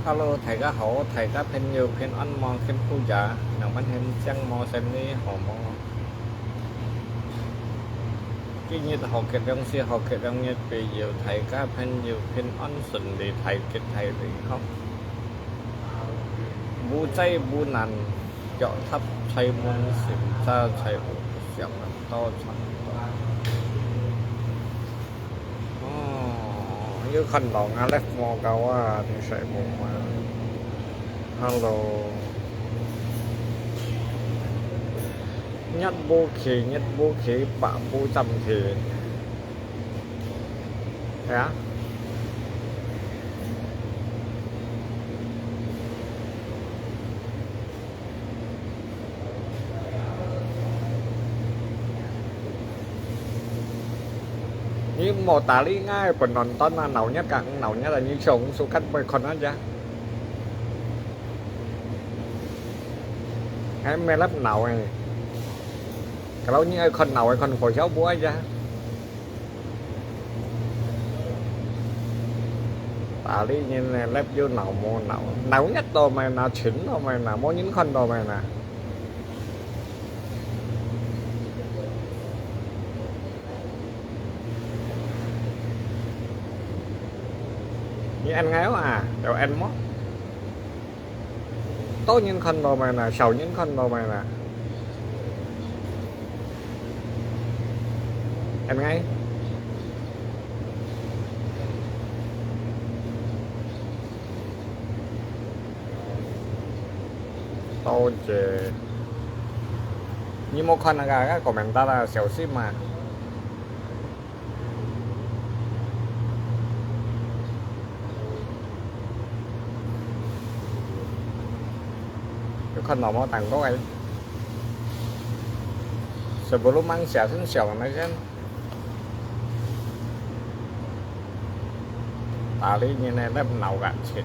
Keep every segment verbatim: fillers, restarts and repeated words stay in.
Hello，大家好，大家朋友平安無？幸福呀，兩萬天將無生理好無？今日好个良時，好个良日，祝大家朋友平安順利，大吉大利，好。無災無難，腳踏在門，心在在屋，想到唱到。 哦，有看到𠊎live無夠啊，你識無啊？Hello。日無去，日無去，百無站去。係啊。 你無搭理𠊎个本論斷啊，鬧熱个鬧熱啊，你想suka會看啊？𠊎毋係live鬧个。Kalau你愛看鬧个，看火燒波啊。 搭理人呢，live有鬧無鬧？鬧熱到咩哪，靜到咩哪，無人看到咩哪。你應𠊎啊，有應無？ 多人看到咩哪，少人看到咩哪？應𠊎。多謝。你無看該个，該个komentar啊，小心啊！ 有看到無？當多个。Sebelum manusia先想那先。搭理人呢，live鬧个切。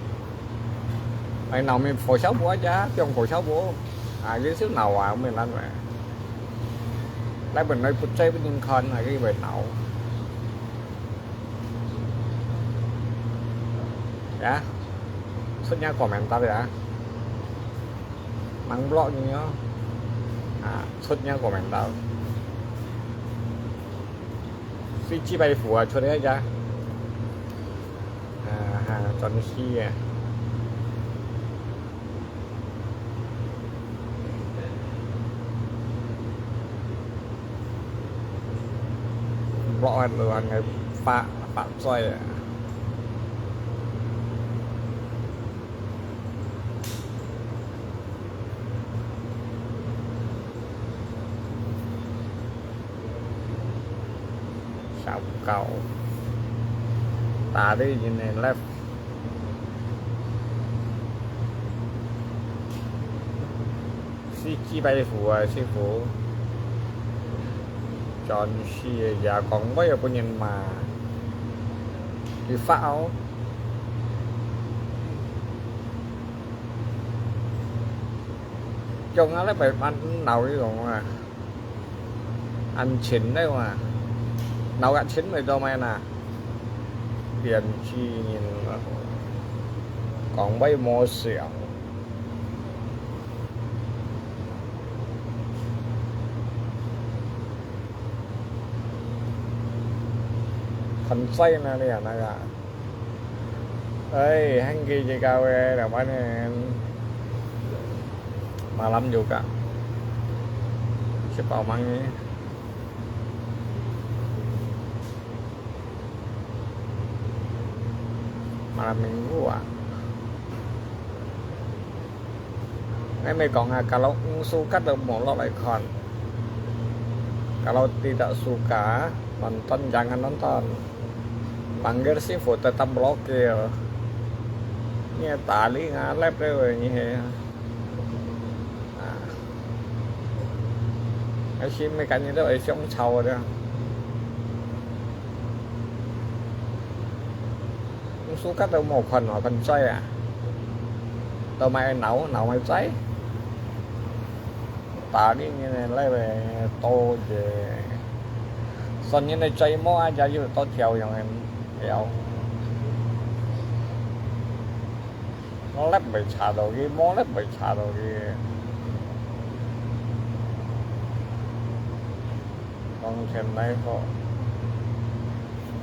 哎，鬧面火燒波啊，放火燒波。啊，有時鬧啊，毋係難个。 Live本來不在，分人看，還去會鬧。呀，出若komentar呀，人block你哦。啊，出若komentar。飛機杯褲啊，出來呀。啊哈，真係啊。 Block anh luôn, anh phải, phải xoay à. Sáu cầu. Tà đi nhìn này left. Sư chi bay phủ à, sư phủ. Chọn sư giả còn với của nhìn mà. Đi pháo. Chọn nó lấy bài bắn nào đi rồi mà. Ăn chín đấy mà. Nào gạt chín mày đâu mày nè. Tiền chi nhìn mà. Còn với mô xẻo. Phần xây nè, nè, nè. Ei, hangki jikawe, napanin. Malam juga. Siapa mang ni? Malam minggu ah. Ngay mới講啊，kalau 毋 suka就無落來看。Kalau tidak suka, nonton jangan nonton. Panggil si Fu tetap blokir. Ini tali ngalep deh weh ini he. Ah. Ai si mekan itu ai siong chau deh. 毋 suka就無看啊，看衰啊。就買鬧，鬧買衰。打你呢，來喂，多謝。算你的衰無啊，也有多條樣个了。有力會查到佢，無力會查到佢。當前來講，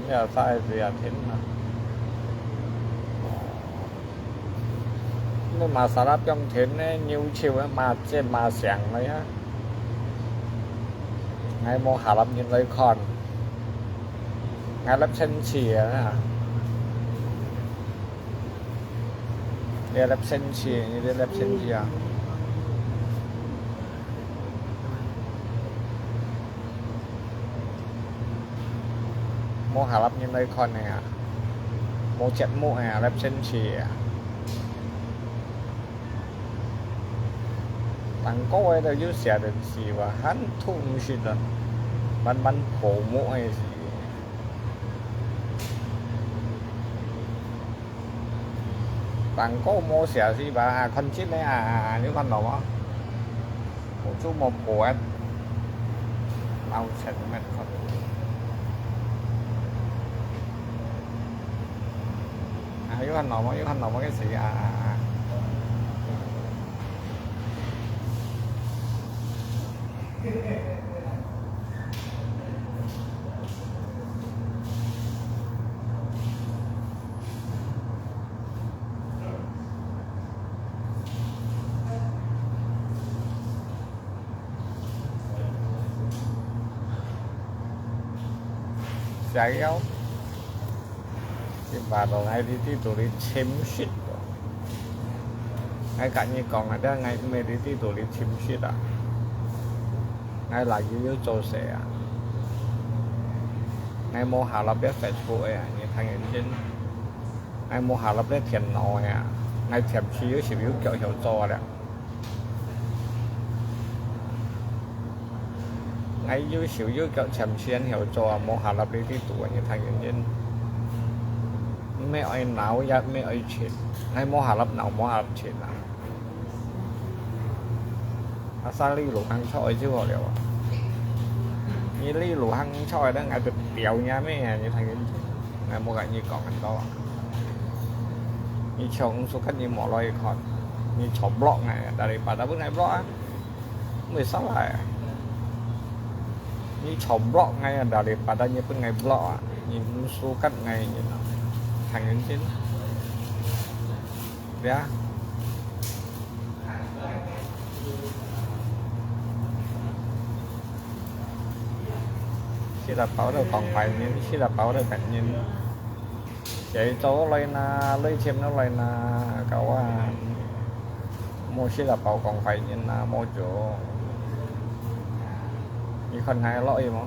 這啥个事啊，天啊！你嘛沙拉放天呢，扭手啊，嘛這嘛想了呀。𠊎無下立人來看，𠊎立先去啊。 你立先去，你立先去啊！無下立人來看个啊，無節目个啊，立先去啊！人講个都有寫電視哇，還都毋識啊，慢慢泡沫个事。 廣告無寫是吧？啊，看真个啊，啊，啊，你看到無？我注目破啊，老陳乜看。啊，有看到無？有看到無？該誰啊？啊，啊。 下腰。 你話到𠊎在這肚裡尋食哦。𠊎甲你講啊，這𠊎毋係在這肚裡尋食啊。𠊎哪有做事啊？𠊎無下落這Facebook个啊，你聽認真。𠊎無下落這電腦个啊，𠊎暫時有手有腳曉做啊了。 𠊎有手有腳暫時恁曉做啊，無下落在這肚啊，你聽認真。毋係愛腦，也毋係愛錢，𠊎無下落腦，無下落錢啊。啊，啥你路行出去就好了啊。你你路行出去，𠊎就表你咩啊，你聽認真。𠊎無甲你講恁多啊。你唱suka你無來看，你唱block𠊎啊，daripada分𠊎block啊。 Masalah啊！你唱block𠊎啊，daripada你分𠊎block啊，你毋suka𠊎，你聽認真。呀。Sila pau都講壞人，sila pau都笨人。 誰做來拿，雷錢都來拿，搞啊！無sila pau講壞人啊，無做。你看𠊎落去無？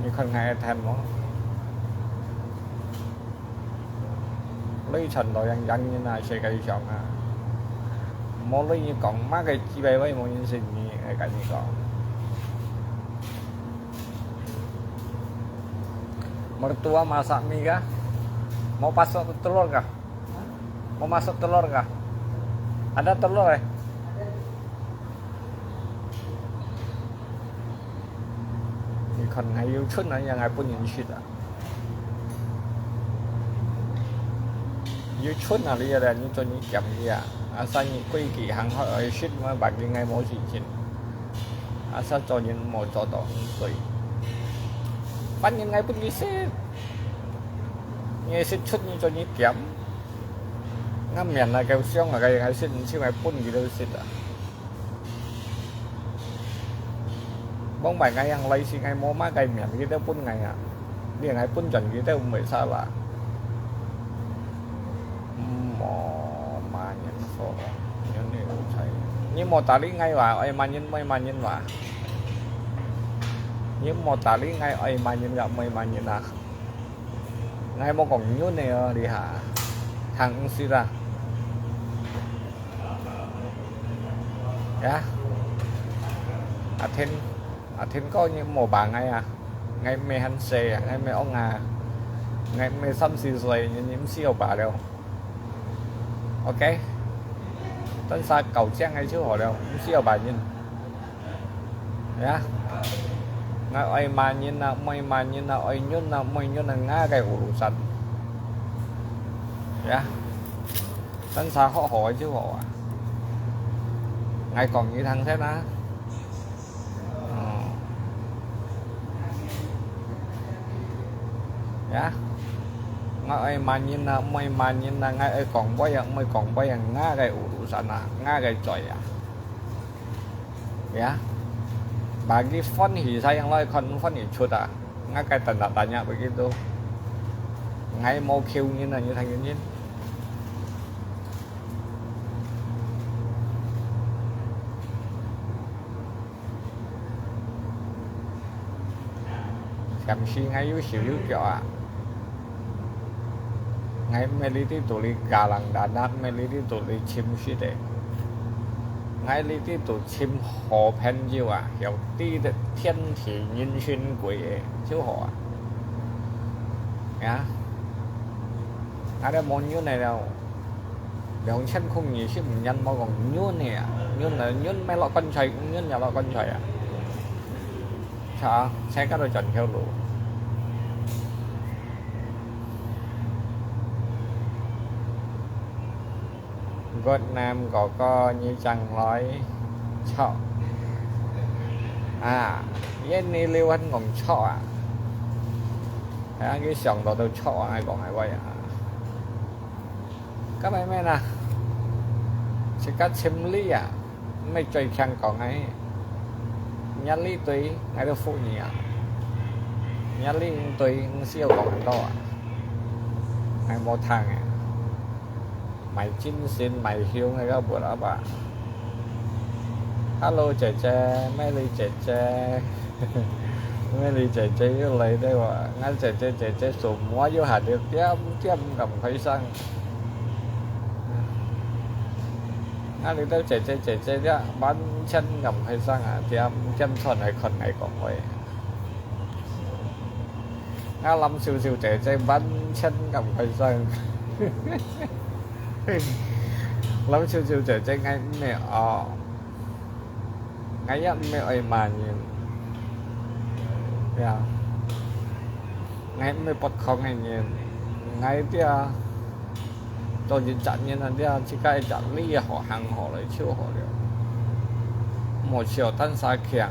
你看𠊎會聽無？雷錢都樣樣人啊，世界上啊。無雷你講麼个幾百位無人信你，𠊎甲你講。 Mertua masak mi kah? Mau pasok telur kah? Mau masuk telur kah? Ada telur eh? 你看𠊎有出啊，𠊎分人食啊。有出啊，你啊，你做你店个啊，asal你規矩行好，愛食嘛，bagi𠊎無事情。 Asal做人無做到對。反正𠊎分你食，你食出你做你店。𠊎面啊，夠香啊，該𠊎食，毋係𠊎分佢兜食啊。往擺𠊎樣來時，𠊎無麼个面，佢兜分𠊎啊。你𠊎分轉佢兜毋會差啦。 無麼人說，你無打理𠊎話，愛麼人，愛麼人話。你無打理𠊎，愛麼人也愛麼人啊。𠊎無講你呢哦，你哈，聽毋識啦。呀，阿天，阿天哥，你無罵𠊎啊？𠊎毋係還細啊，𠊎毋係翁啊，𠊎毋係三四歲，你，你毋需要罵了。 OK，單儕搞靚个就好了，毋需要罵人。呀，𠊎愛罵人啊，毋愛罵人啊，愛忍啊，毋愛忍啊，𠊎个葫蘆山。呀。單儕學好个就好啊。𠊎講你聽先啊。哦。呀，𠊎愛罵人啊，毋愛罵人啊，𠊎愛講話啊，毋愛講話啊，𠊎个urusan啊，𠊎个嘴啊。呀，bagi歡喜sayang來看歡喜出啊。 Ngakay tanda-tanda begitu. Ngai mau kiu ngin na, ngin thang ngin ngin. Siam si ngai yu siu yu kiok ah. Ngai meli ti tu li galang dana, meli ti tu li chim si de. Ngai li ti tu chim ho pen jiu ah, hiau ti de tian ti ngin sin gui e, jiu ho ah. Ya. Ada mo nyun e liao. Liang qian kung ni si mo nyun mo kong nyun e ah. Nyun e, nyun me lo kon choi, nyun ya lo kon choi ah. Sa, sa ka do chon hiau lu. Việt Nam có có như chẳng nói chọ. À, yên ni liu hân ngong chọ à. Hả, cái sòng đó tôi chọ ai còn ai quay à. Các bạn mẹ nè. Chỉ cắt chim lý à. Mẹ chơi khang còn ai. Nhát lý tùy, ai được phụ nhỉ à. Nhát lý tùy, siêu còn đó à. Ai mua thang à. Mày chín xin mày hiếu ngay gấp bữa đó bà. Hello 姐姐，美丽姐姐。美丽姐姐又來對吧？俺姐姐姐姐手摸又喊的點點咁開心。俺裡頭姐姐姐姐這滿天咁開心啊，點點出來看來講話。 𠊎林少少姐姐滿天咁開心。林少少姐姐，𠊎毋係哦，𠊎也毋係愛罵人。呀，𠊎毋係不康个人，𠊎這做一隻人啊，這自家一隻理好行好了就好了，莫笑單儕強。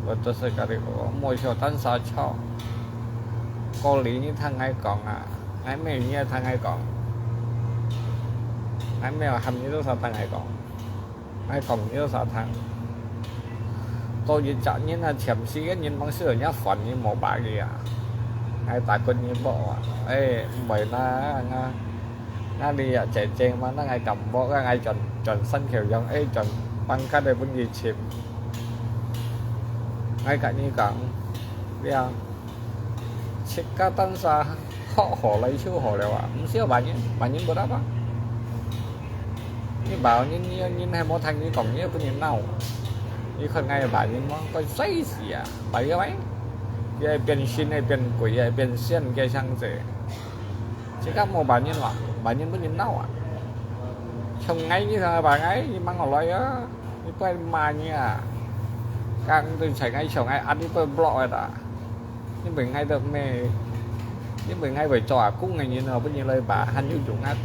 我都係甲你講，莫笑單儕吵。道理你聽𠊎講啊，𠊎咩你也聽𠊎講。𠊎咩喊你做啥聽𠊎講？𠊎講你做啥聽？做一隻人啊，全世界人忙死了，人家煩你無把佢啊。𠊎打過你無啊？誒，毋會啦，啊。 Ngali啊，姐姐嘛，那𠊎感覺啊，𠊎轉，轉身橋樣，誒，轉放假來分佢尋。𠊎甲你講，對啊，自家單儕學好來就好了啊，毋需要罵人，罵人無得啊。你罵人，你，人還無聽你講，你又分人鬧。你看𠊎罵人無？該衰死啊，罵个喂，佢愛變神，愛變鬼，愛變仙，佢想者。 自家無罵人話，罵人分人鬧啊。像𠊎，你想罵𠊎，你罵我來啊，你不愛罵你啊。Kang對在𠊎像𠊎，啊，你不愛block𠊎啦。因為𠊎都咩，因為𠊎會做阿公个人哦，分人來罵，還有用啊。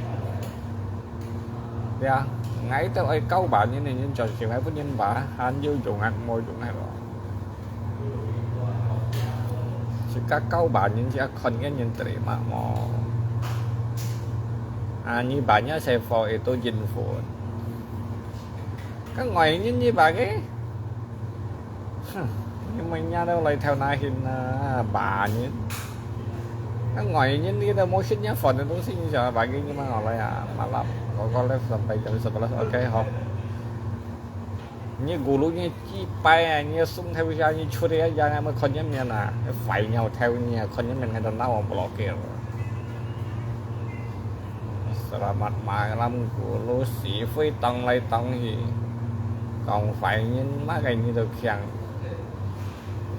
對啊，𠊎都愛教罵人个人，就係𠊎分人罵，還有用啊，無用啊咯。 自家教罵人，自家看个人得嘛無？啊，你罵人細貨，會到應付。該外人你罵个？哼，你每日都來頭那hin啊，罵人。該外人你都無食人飯个東西，你想罵个，你罵我來啊，罵啦，我講來三百九十八，OK，好。 你gulu你幾擺啊，你送頭下，你出去一樣，𠊎看一面啊，壞鳥頭你啊，看一面𠊎都鬧我無落腳。Selamat malam gulu，是非當來當去，講壞人，麼个你都強。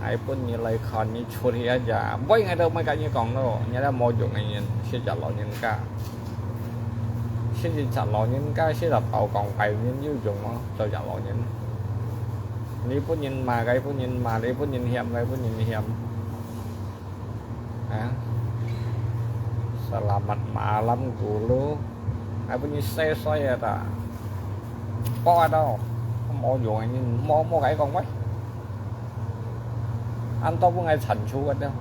𠊎分你來看，你出去啊呀，毋會，𠊎都毋會甲你講咯，你這無用个人，識隻老人家。識一隻老人家，識隻包講壞人有用無？做隻老人。你分人罵，𠊎分人罵，你分人嫌，𠊎分人嫌。啊？Selamat malam gulu。𠊎分你洗洗啊，打，剝啊到，無用个，你莫莫甲佢講話。恁多分𠊎蟾蜍个了，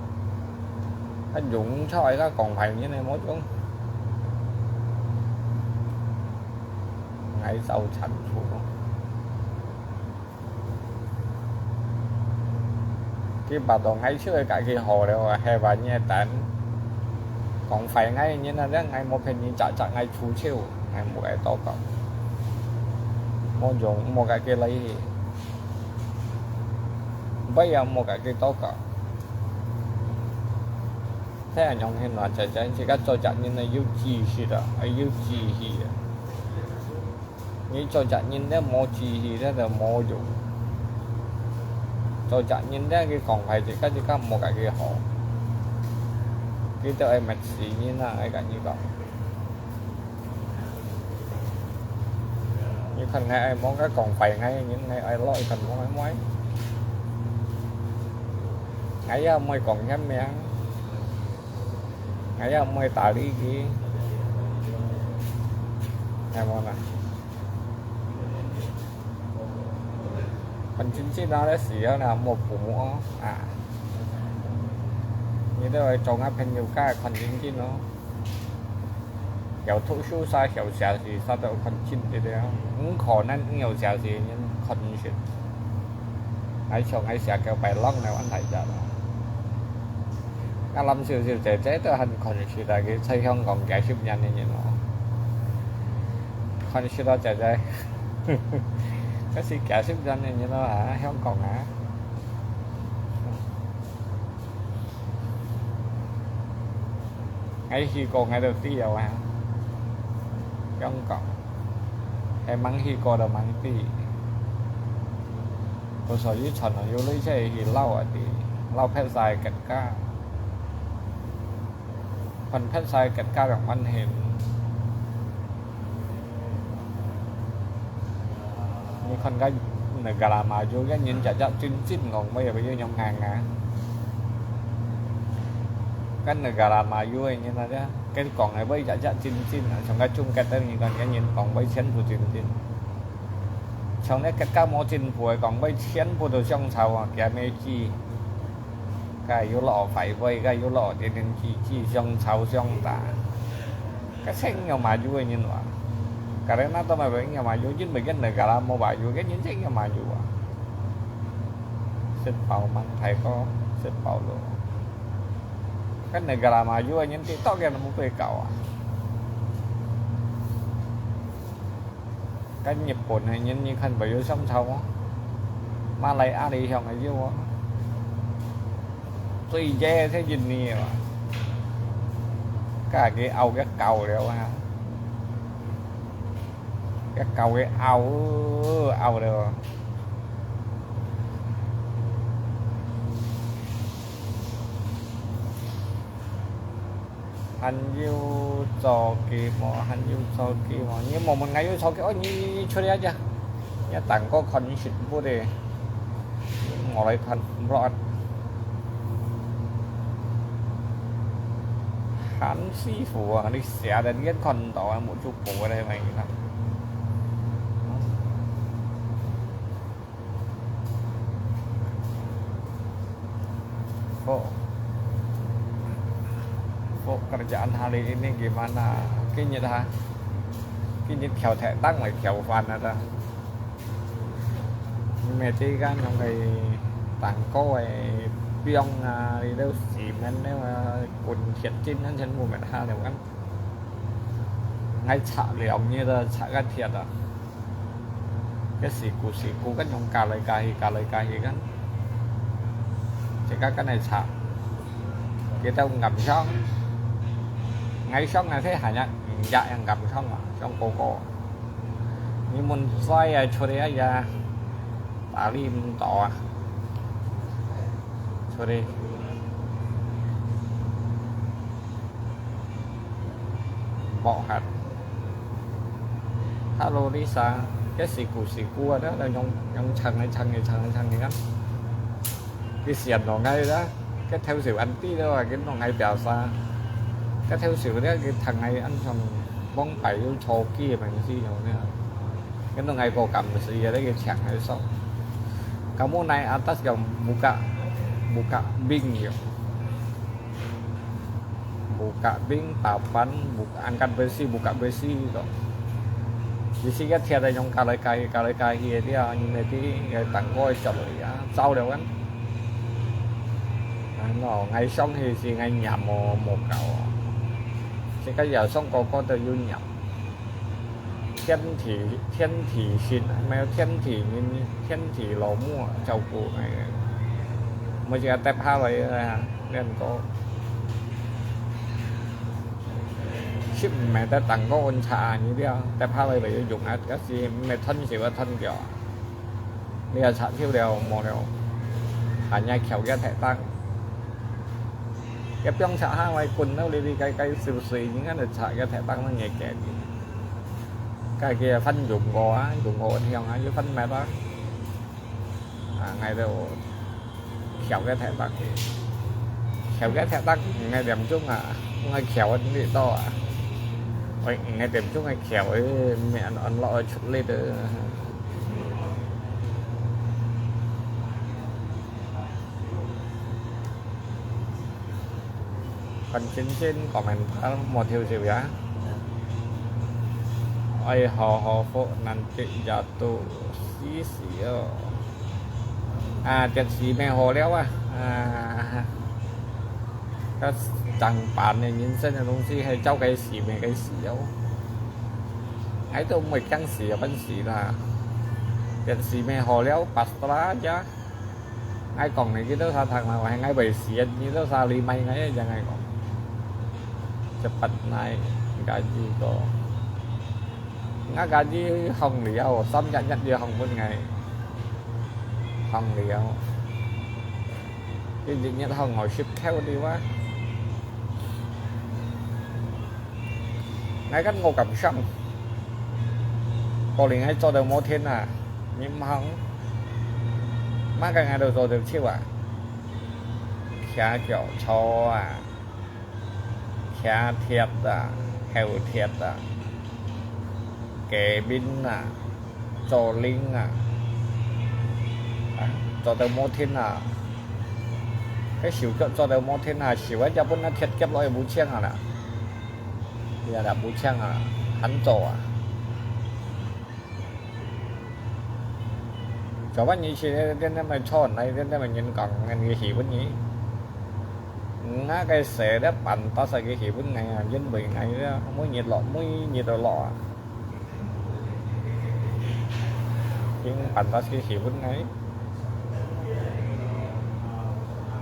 還用出來个講壞人个無用，𠊎就蟾蜍。 佢把到𠊎手个家己好了啊，係話你个單。講壞𠊎个人啊，這𠊎無騙你，隻隻𠊎出手，𠊎無愛多講。無用，莫甲佢來去。毋愛也莫甲佢多講。這樣樣去拿姐姐，自家做隻人啊，有志氣啊，愛有志氣啊。 你做隻人咧無志氣咧就無用。做隻人咧，佢講壞自家，自家無甲佢好，佢就愛罵死人啊！𠊎甲你講，你看𠊎愛莫甲講壞𠊎个人，𠊎愛落去看莫愛莫。𠊎也毋會講佢名。 𠊎也毋會搭理佢，係無啦？看真真啊，這時候啦，無父母哦，啊，你都愛做𠊎朋友，較看真真哦。有讀書啥，有寫字啥都看真一點，毋可能有寫字人看識。 𠊎想𠊎寫个白浪來玩大家咯。𠊎諗少少姐姐都還看識啊，佢在香港幾十年个人咯。看識咯姐姐，該是幾十年个人咯啊，香港啊。 𠊎去過，𠊎都知了啊。香港，係吂去過都吂知。故所以傳到有類似去撈啊知，撈撇晒結痂，看撇晒結痂个關係。 你看該Negara Maju个人隻隻真真講話，又有樣硬啊。該Negara Maju个人啊，該講个話隻隻真真啊，像該中國个人講，个人講話全部真真。像該國家無政府个講話，全部都相抄啊，佢也無知。 該有落壞話，該有落電電視機相抄相打。該正有Maju个人話，該人那都毋係有Maju，因為該Negara無Maju，該人正有Maju啊。食飽吂大哥，食飽咯。該Negara Maju个人，知道个都無會搞啊。 該日本个人，你看無有相抄無？馬來亞里向个有啊。最熱个印尼啊，該个拗个高了啊，个高个拗拗了。 還有做機無？還有做機無？你莫問𠊎有做機，哦，你，你出來啊，你等過看新聞个，我來看，不然。韓師傅啊，你寫的你也看到啊，目珠 補个咧，乜啦。Oh, oh, kerjaan hari ini gimana? Kinyit ha? Kinyit 挑擔擔來挑飯啊啦。Mesti kan yang kay tangko ay piong ah, itu simen, ah, kun thiệt chín, 全部乜下了kan. 𠊎拆兩日啊，拆个鐵啊。該時久時久，該樣加來加去，加來加去，該自家跟來拆。佢兜暗箱，𠊎箱啊，這下呀，毋也暗箱啊，箱高高。你問在啊，出去啊呀，打理毋到啊，出去。 無閒。Hello Lisa，該時久時久啊，那那用用唱个唱个唱个唱个啊。佢想到𠊎啦，該偷笑恁低了啊，佢弄𠊎表啥？該偷笑了，佢聽𠊎恁唱。光擺有坐機个名字有無？跟到外國敢死个那個牆還上。Kamu naik atas yang buka, buka bing ya. Buka bing, papan, buka, angkat besi, buka besi gitu. Di sini kan tiada yang kalau kai, kalau kai dia, ini nanti ya tangko cak ya, jauh lewat. Ano, ngai song hi si ngai nyam mo mo kau. Sika ya song kau kau tu yu nyam. 天地，天地神，沒有天地人，天地老母照顧那個。每一個跌下來啊，恁多。十五米得等個溫差啊，你了，跌下來就要用啊，可是毋係吞手啊吞腳啊。你也插手了，無了，還要翹个太重。 一放出下來滾到你你該該水水，應該就差个太重了，你个。該个分用過啊，用過影響啊，又分咩啦？啊，𠊎都翹个太重，翹个太重，五个點鐘啊，𠊎翹你到啊，喂，五个點鐘个翹，誒，免安落出力的。 Kan cincin komentar model siya. Ai, ho, ho, fo, nanti jatuh. Sisi, oh. À, tiệt sĩ mẹ hồ liao à. À, cái chẳng bán này nhìn xem là đúng gì hay cháu cái sĩ mẹ cái sĩ đâu. Ai tôi mới chẳng sĩ ở bên sĩ là tiệt sĩ mẹ hồ liao pastra chứ. Ngai kong ni kita sa thang na, wahai ngai bai sian ni to sa limai ngai ya ngai kong. Cepat naik gaji ko. Ngai gaji hong liao, sam nyat nyat dia hong pun ngai. Hong liao. Cái gì nhất hong ngồi ship theo đi wa. Ngai kan ngô cảm xâm. Có lý ngai cho được một thiên à. Nhưng mà không. Má cái ngai đâu cho được chịu à. Khá kiểu cho à. Khá thiệt à. Heo thiệt à. Kế bên à. Cho linh à. À, cho được một thiên à. Cái siêu cho được một thiên à. Siêu á, cho bốn nó thiệt kép lỗi bù chiang à nè. Giờ đã bù chiang à, hẳn tổ à. Cho bạn như thế, đến đây mà cho này, đến đây mà nhìn còn ngành cái hỉ vẫn nhỉ. Ngã cái xe đó bạn ta sai cái hỉ vẫn ngày à, dân bởi ngày đó, mỗi nhiệt lọ, mỗi nhiệt độ lọ à. Chính bạn ta cái hỉ vẫn ngày.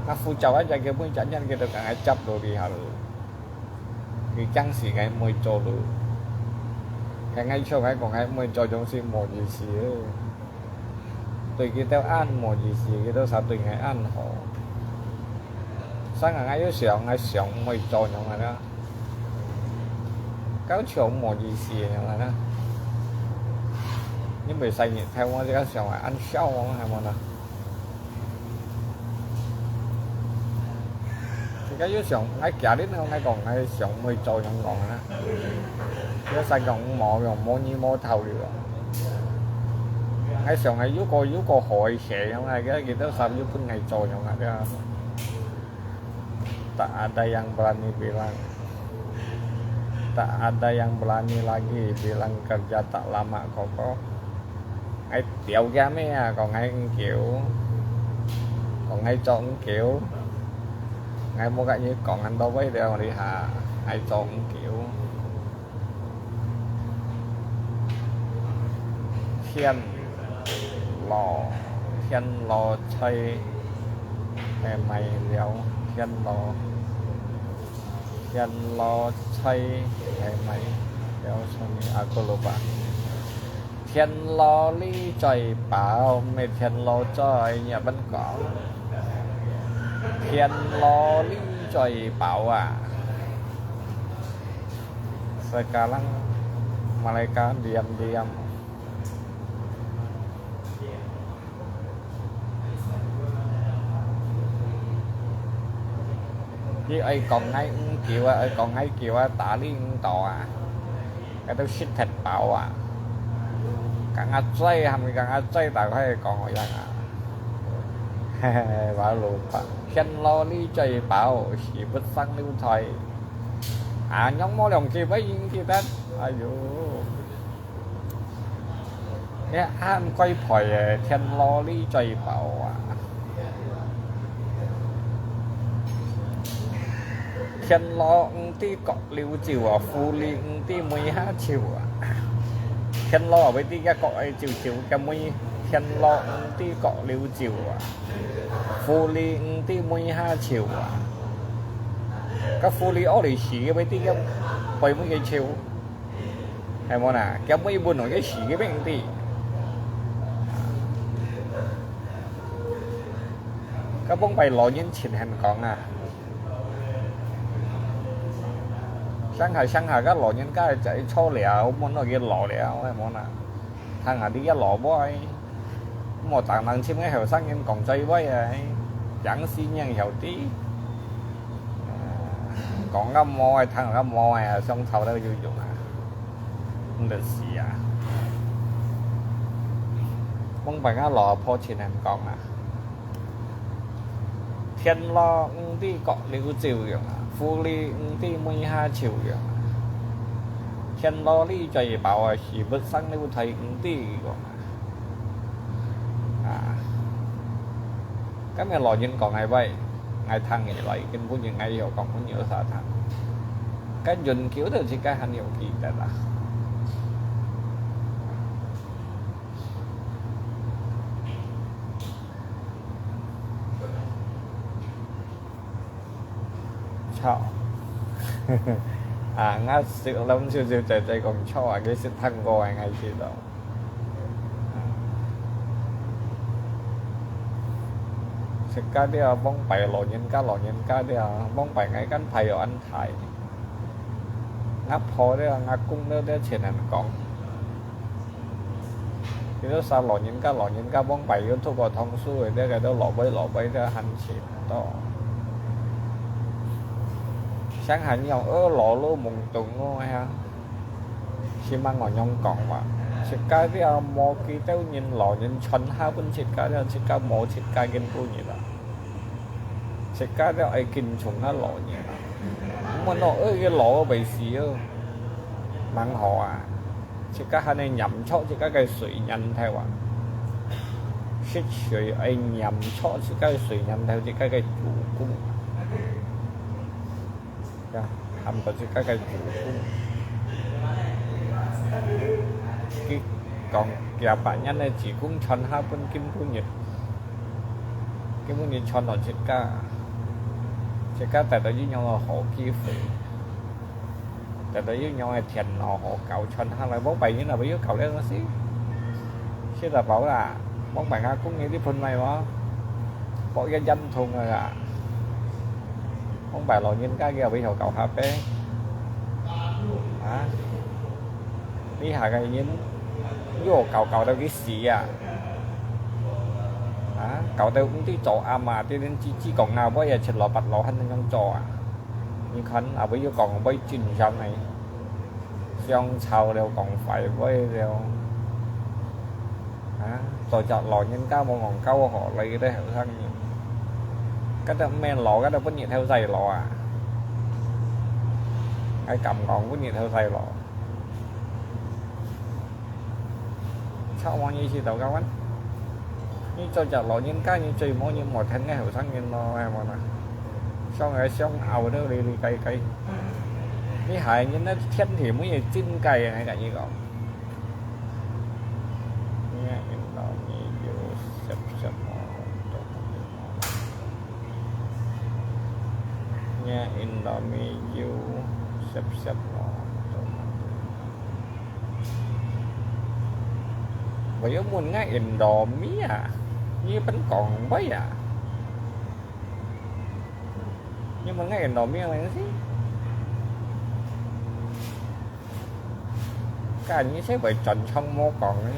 Ngã phu chào anh, cái mới chả nhận cái được cả ngày chấp đồ đi hả. Kì chang sì ngai mui cho lu. Kâi ngai cho ngai kong ngai mui cho yong sì mò yì sì. Tui kì têu an mò yì sì, kì têu sa tui ngai an hò. Sa ngai ngai yua siòng, ngai siòng mui cho yong ngai na. Kâo siòng mò yì sì yong ngai na. Yinh mui sai nyi thai wang kâo siòng an siao wang hai mò na. Kâo yua siòng, ngai kia lin ngai kong, ngai siòng mui cho yong kong na. Yua sai kong mò yong mò nyi mò thao liu. Ngai siòng ngai yua ko yua ko hoi sie yong ngai, kâo kì têu sa yua pun ngai cho yong ngai. Tak ada yang berani bilang. Tak ada yang berani lagi bilang kerja tak lama koko. Ngai tiau kia mê à, kong ngai ung kiu. Kong ngai cho ung kiu. Ngai mô kak nyi kong ăn tau vei tiau li hà. Ngai cho ung kiu. Thiên lo, thiên lo chai, hè mây liao, thiên lo, thiên lo chai, hè mây liao, sao ni, aku lupa. Thiên lo lý trời bảo, mê thiên lo trời, nhà bánh cỏ. Thiên lo lý trời bảo à. Sekarang mereka diam-diam. Hi ơi kong ngai ung kiu à, ơi kong ngai kiu à, ta li ung to à. 該都食忒飽啊！剛剛嘴，還沒剛剛嘴打開講好樣啊！嘿嘿，老老闆，田螺你最飽，屎忽生溜菜。啊，仰無兩句，不應記得。哎喲！ 你恁貴倍个田螺你最飽啊！田螺毋知角溜走啊，狐狸毋知尾下走啊！田螺會知佢角愛走走，佢尾，田螺毋知角溜走啊，狐狸毋知尾下走啊！該狐狸屙來屎，佢會知佢背尾个走。 係無啦？佢尾本來个屎个名字。該往擺老人前還講啊，鄉下鄉下个老人家就係坐了，問到佢老了，係無啦？聽下你个老妹。 莫單單尋个後生人講嘴話啊，驚死人曉得。講个無啊，聽个無啊，想吵到有用啊，毋得死啊！往擺个老阿婆前人講啊，田螺毋知角溜走樣啊，狐狸毋知尾下走樣啊，田螺你最飽啊，屎忽生溜菜毋知講啊。 啊，今日老人講个話，𠊎聽起來，根本就𠊎有講分有啥聽。該永久都自家還有記得啦。操！啊，𠊎識摎少少仔仔講錯啊，佢識聽過个，𠊎知道。 自家這往擺老人家，老人家這，往擺𠊎間排有恁大。吾婆這，吾公這，這前人講。佢兜啥老人家，老人家往擺YouTube个同事个，這个都老輩，老輩這還尋到。想還用，呃，老老懵懂哦，哎呀。 希望𠊎仰講話，自家這無幾多人老人傳下分自家這，自家無自家根本日啊。自家這愛敬重下老人啊。毋好講，哎，佢老了會死哦，蠻好啊。自家還能黏著自家个歲年頭啊，實在愛黏著自家个歲年頭，自家个祖公。 呀，喊到自家个祖公。佢講幾百年个祖公傳下分今晡日，今晡日傳到自家，自家得到一樣个好機會，得到一樣个電腦好搞傳下來，往擺人啊，會有搞這東西。食得飽啦，往擺吾公个這盆米無？博一煙筒个啦。 往擺老人家佢會曉搞下杯。啊？這下个人又搞搞到佢死啊！啊？搞到毋知做阿嫲，天天只知講啊，我也七老八老還恁樣做啊！你看，啊，會有講會真相个。 相吵了，講壞話了。啊，做隻老人家無戇交好，來个後生人。該兜毋免老，該兜分日頭晒老啊！𠊎敢講分日頭晒老。吵麼个事頭，各位？你做隻老人家，你最無人無聽个後生人咯，係無啦？相愛相拗到離離解解。 你下人呢，天天每日真該，𠊎同你講。你Indomie有十十毛，你Indomie有十十毛。我又問𠊎Indomie啊，你分講話啊？ 你問𠊎Indomie个東西？該你先會轉場無講呢，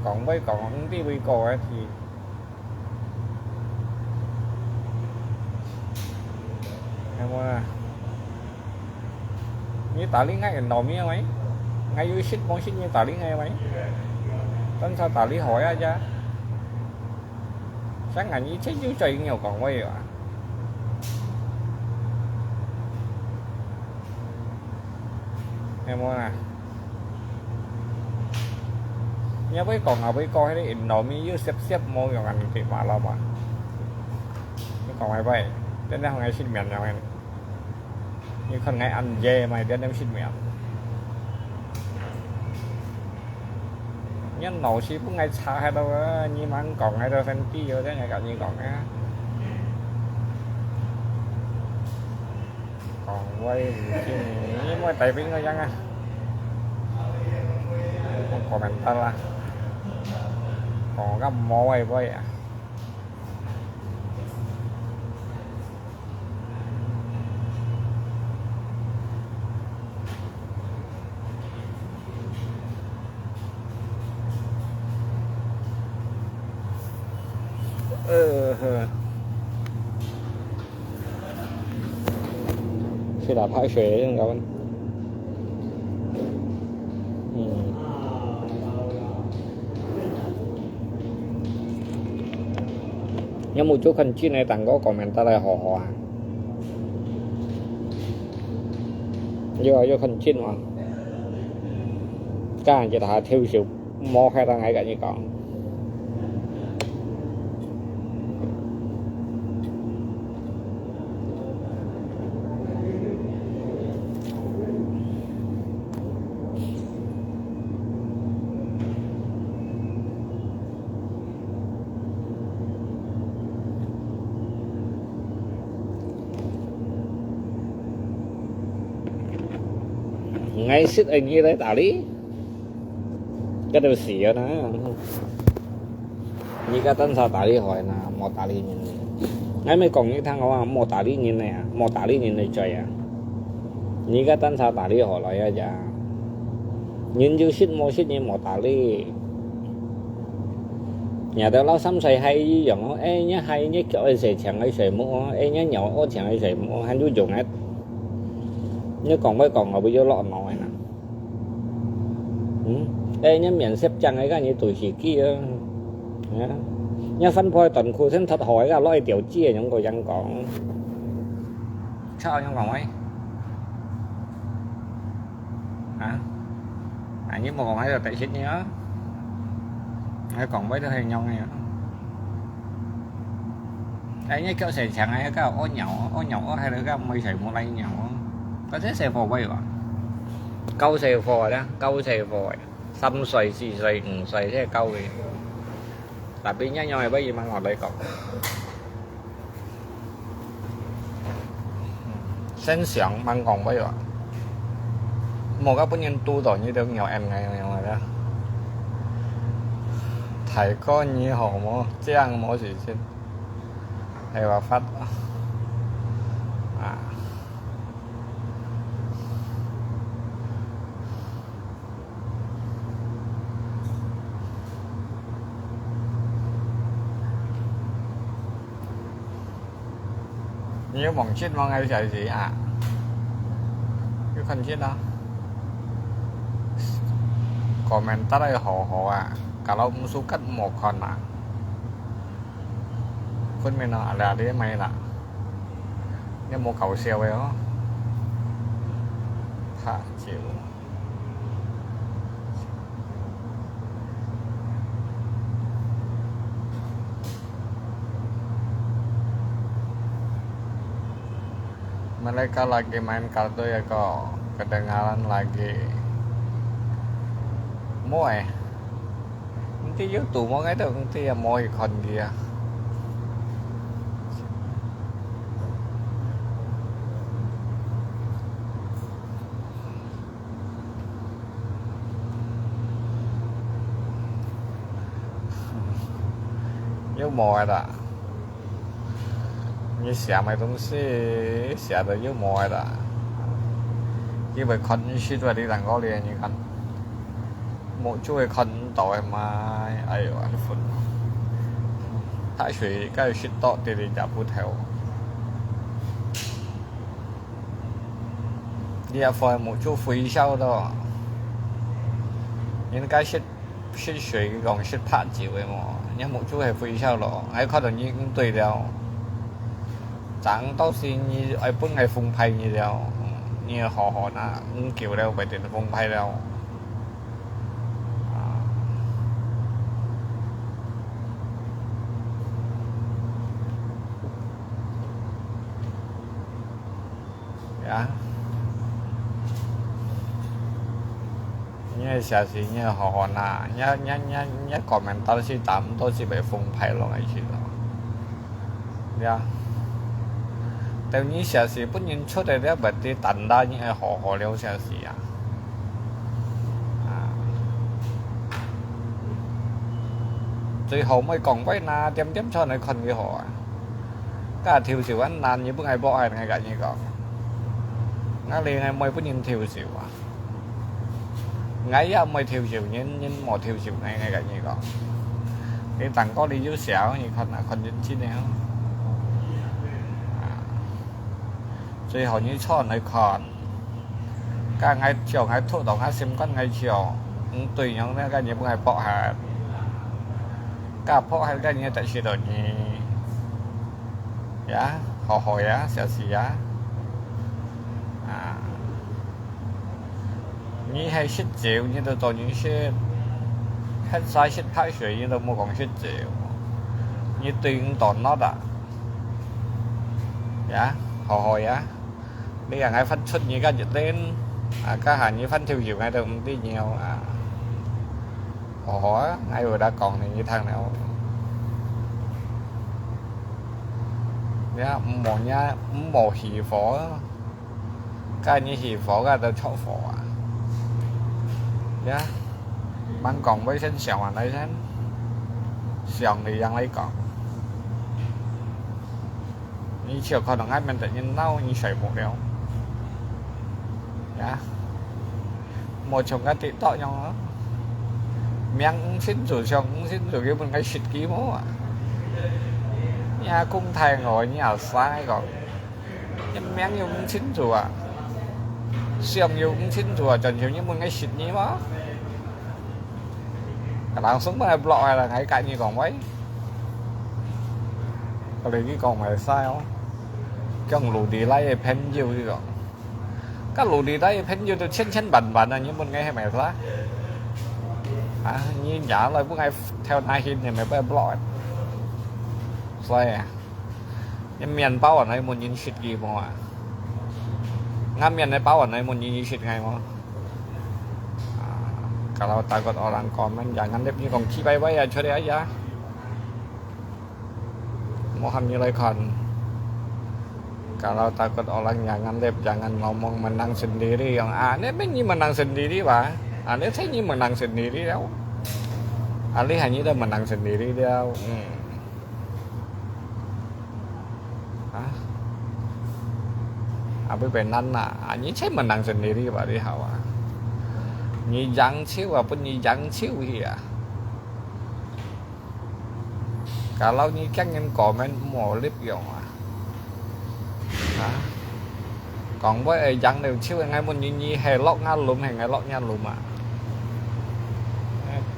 講會講，毋知會講个去。係無啊？你打理𠊎Indomie喂，𠊎有食無食你打理𠊎喂，單淨打理好呀呀。像𠊎一切有嘴有講話啊，有無啊？你會講啊，會講，迄個Indomie又澀澀，無用啊，你對馬老闆。你講喂喂，真正好愛食麵了。 你看𠊎恁夜嘛，點點食麵。你腦屎分𠊎插喺度啊！你吂講𠊎都分知，𠊎正來同你講啊。講話毋緊，你莫帶兵个樣啊！我講明白啦，講个無謂謂啊！ 呃，去打排水，应该问。嗯。有冇做看见个蛋糕，讲明得来好好啊？有啊，有看见嘛？ 家人一下偷笑，摸开个，我跟你讲。我食个你来打理？ 該就死了啦！你个單淨打理好啦，莫打理人。𠊎咪讲你聽好啊，莫打理人个啊，莫打理人个罪啊！你个單淨打理好來啊呀！人有食無食，你莫打理。若兜老三歲係一樣哦，哎，若係若腳愛洗淨愛洗目哦，哎，若尿屙淨愛洗目哦，還有用个。你講會講，我會有落腦个啦。 嗯，哎，若面色靚个，該你對自己啊。啊，若翻破短褲先脱好个，該落一條街，用个樣講。操，用講喂。啊？啊，你莫講，還有得食你啊？還講喂都係用个啊。 哎，你叫洗淨啊，該屙尿，屙尿屙喺度，該毋會洗，無來尿。該這洗火位哇？夠洗火啦，夠洗火个。三歲、四歲、五歲，這夠个。Tapi你樣會不會慢慢來講？先想慢講會哇？莫个本人堵到你都尿M个樣个啦。大哥你好無？這樣無事情。 係話法啊。你有望出望个小姐啊？有看見啊？Komentar个好好啊，kalau唔suka莫看啊。 Kun meno ala dia mai la. Dia mau kau siau ya. Tak jiu. Mereka lagi main kartu ya kok. Kedengaran lagi. Muai. Nanti YouTube mo ngai tu, nanti ya mo ikon dia. Yuk mo ada. 你寫个東西寫到又無个啦，因為看書都係你能夠練，你看，目珠會看到个嘛，哎喲，恁煩。大水該係多啲你也不透。你个火目珠飛痟咯，人家識，識水講識拍照个無？你目珠係飛痟咯，𠊎看到你毋對了。正到時你愛分𠊎封牌你了，你好好拿，毋久了，會變封牌了。啊。 呀，你个消息你好好拿，你，你，你，你comment到時打毋到時會封牌咯，𠊎知道。呀，等你消息分人出來了，別地等啦，你愛好好了消息啊。啊，最後尾講話啦，點點出來看幾好啊。 該條條恁難，你分𠊎block下，𠊎甲你講。𠊎連𠊎妹分人條條啊。𠊎也毋會條條人，人無條條𠊎，𠊎甲你講。你等過你就笑，你看啊，看真真了。啊，最後你坐來看。 該𠊎笑，𠊎吐到𠊎心肝，𠊎笑，毋對樣呢，該你分𠊎block下。該block下，該你得失到你。呀，好好呀，小事呀。啊，你係識照，你都做人識；係識拍水，你都莫講識照。你對毋到那啊。呀，好好呀。 你啊，𠊎發出你个一輪，啊，該下你發條友，𠊎都毋知了啊。哦啊，𠊎有得講你，你聽了。你啊，毋好呀，毋好起火啊。該你起火，該都著火啊。呀，慢講，𠊎先想下來先，想你樣來講。 你就可能愛面對人鬧，你睡無了。呀，無像个TikTok樣啊，名毋清楚，相毋清楚，佢分𠊎識佢無啊？你啊，講大我，你啊，生个講，你名又毋清楚啊，相又毋清楚啊，全全你分𠊎識你無？ Langsung分𠊎block下啦，𠊎甲你講喂。𠊎同你講，會使哦。講老弟來个朋友，你講。該老弟來个朋友都千千萬萬啊，你問𠊎係毋係啦？啊，你惹來分𠊎跳哪去，你咪分𠊎block下。所以啊，你面包啊，你問人識佢無啊？𠊎面个包啊，你問人識𠊎無？ Kalau takut orang komen, jangan live. Ni kong ci bai bai ya, curi aja. Mau hamil ikan. Kalau takut orang, jangan live, jangan ngomong, menang sendiri. Yang aneh, men ni menang sendiri, bah. Aneh, saya ni menang sendiri, tau. Alih hanya dah menang sendiri, tau. Hmm. 啊，啊，會變難啦！啊，你切莫人生你哩吧，你好啊！你贏手啊，分你贏手去啊！Kalau你驚人comment，無力用啊！啊！講話會贏了手，𠊎問你，你係落𠊎攏，係𠊎落你攏啊？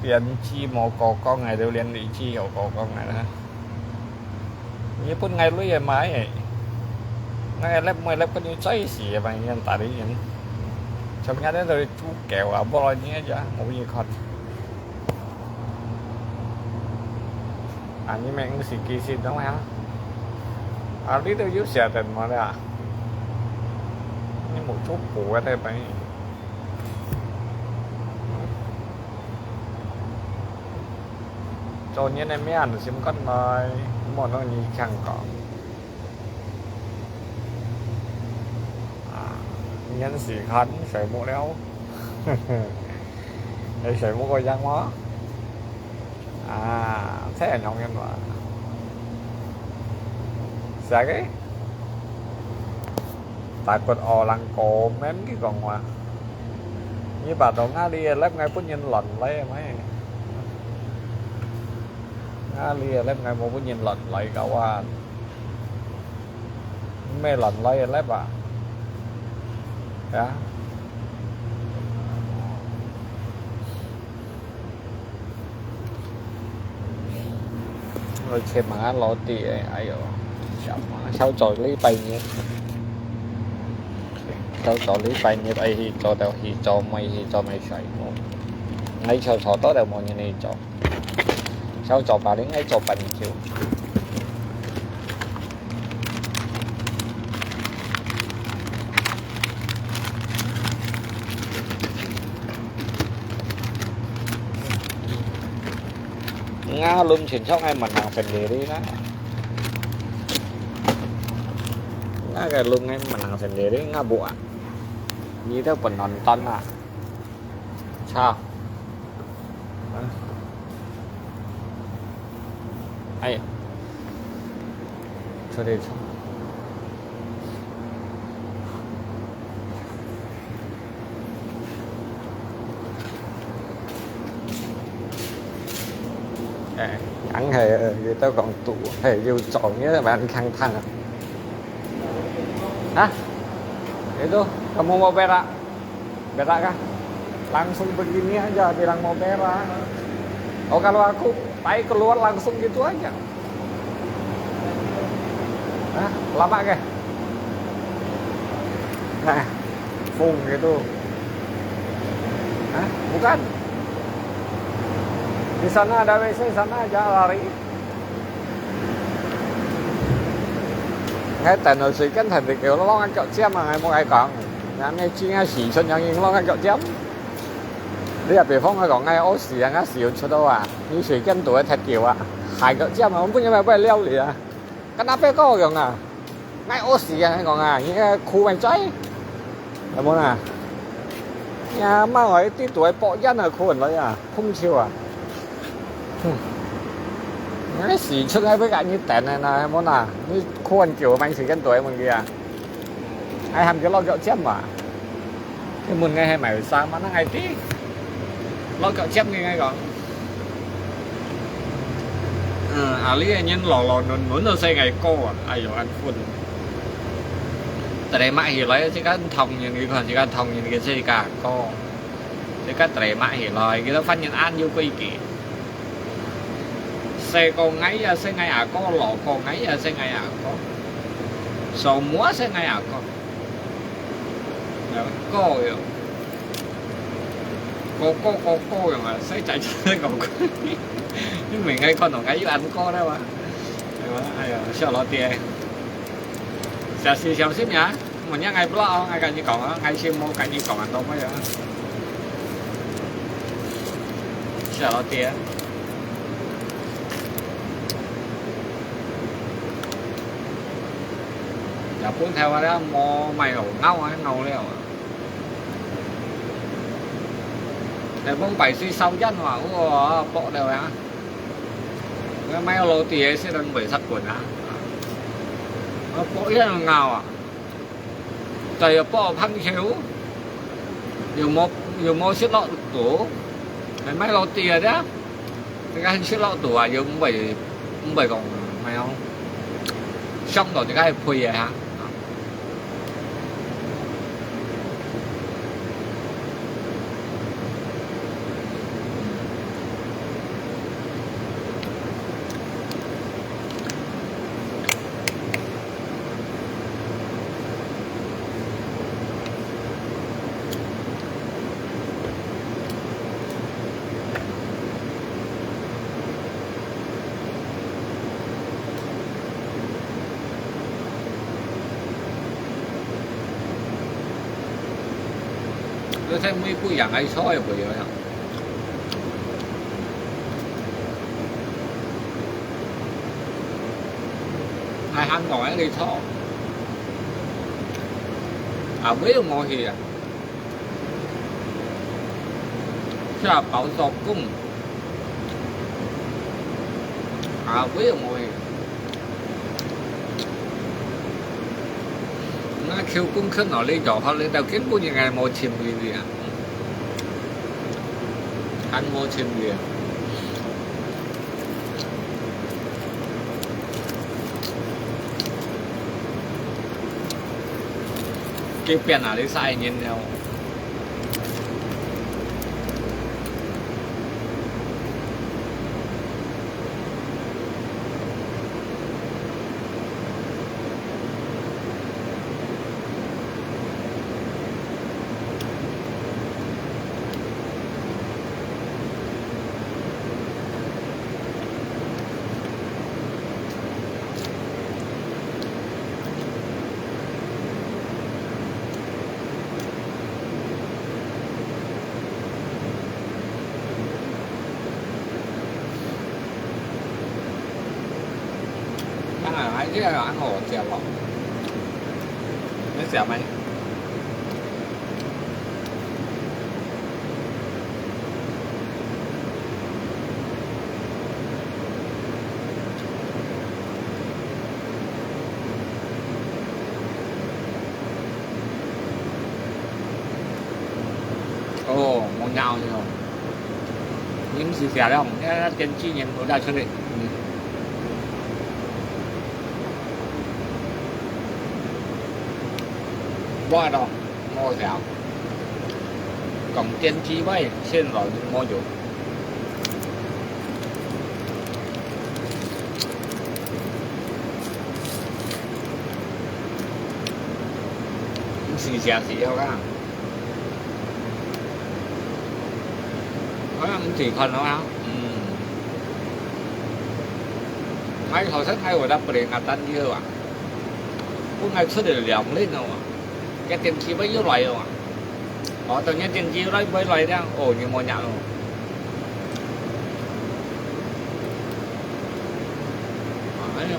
邊際無過講，𠊎就連理智有過講啊！ 你分𠊎鐳个買个，𠊎个粒妹粒跟你在一起个嘛，你打的人，像人家都是猪狗啊，不然你个，我给你看。啊，你们是几岁的啊？啊，你都有写的么了？你没做过的呗？ 做人个面，心肝內，莫同你強講。啊，年時間睡目了，你睡目个樣嗎？啊，這樣樣嘛。係个？ Takut orang komen佢講話。你把到𠊎哩个粒，𠊎分人亂來个咩？𠊎哩个粒，𠊎無分人亂來个啊。咩亂來个粒啊？啊。我去買下老弟个，哎喲，小，小早禮拜日，小早禮拜日愛去做到去做，毋去做毋使無。𠊎坐坐到就無人去做。 小組八零愛做半日久。啊，論清楚愛問人先理你啦。啊，个論愛問人先理你，啊，無啊。你都不能等啊。 操！哎呀，出去走。哎，硬係佢都講堵，係又撞，你都蠻強硬啊。啊？Itu, kamu mau berak? Berak kah? Langsung begini aja bilang mau berak. Oh, kalau aku tadi keluar langsung gitu aja. Hah? Lama kah? Nah, fung gitu. Hah? Bukan. Di sana ada WC, sana aja lari. Ngay等到水間摻佢叫，挵𠊎腳尖啊！𠊎無愛講，𠊎咩知𠊎屎出樣形挵𠊎腳尖。你也比方𠊎講，𠊎屙屎啊，𠊎屎出到啊，你水間肚个踢叫啊，鞋腳尖啊，𠊎本來會撩你啊，跟阿伯哥講啊，𠊎屙屎啊，𠊎講啊，你个褲咪在，有無啦？呀，媽，𠊎一啲都會博煙啊，褲來啊！ 碰手啊！哼，𠊎屎出來會甲你等个啦，係無啦？你看久買時間對問題啊？還喊佢挵腳尖嘛？你問𠊎係買衫嘛？那𠊎知，挵腳尖个𠊎講。嗯，啊，你个人老老嫩嫩都使𠊎哥啊，哎喲，恁粉。Terima起來，這個同人，你看這個同人个這個哥。 這個terima起來，佢都反應恁有規矩。細過𠊎也係𠊎阿哥，老過𠊎也係𠊎阿哥，祖母也係𠊎阿哥。哥喲，哥哥哥哥樣啊，細仔就係哥哥。你明白看到𠊎有恁哥了哇？係嘛？哎呀，小老弟，小心小心呀！ Monyet ngai blog，ngai kani kong啊，ngai先無kani kong啊，到尾啊。小老弟啊。日本台灣了，無賣好，咬啊咬了啊。日本排水燒煙哇，哇，爆了啊！我買老弟个，先人袂殺滾啊！我爆煙咬啊！ 但又無朋友，又無，又無食落肚，還買落地啊，這个還食落肚啊，又毋會，毋會講，哎喲，想到這个還肥个哈。 這在美國養个菜也不一樣。 係韓國个你錯。啊，尾又無去啊？吃飽做工。啊，尾又無去。那Q工去哪裡找？好，你就根本應該無尋佢啊。 還無尋佢。幾你變啊，你晒人了。當然，還是要有恁好食咯。你食無？ 哦，無擽哦。臨時食了，該電子煙無帶出去。嗯。無咯，無食。講電子煙，現在無有。 毋係食係了啊。好像毋係看了啊。嗯。𠊎頭先還有得peringatkan佢啊。本來出來兩輪了啊。該電子煙又來了啊。哦，等下電子煙來，會來了，哦，你無擽咯。 哎呀，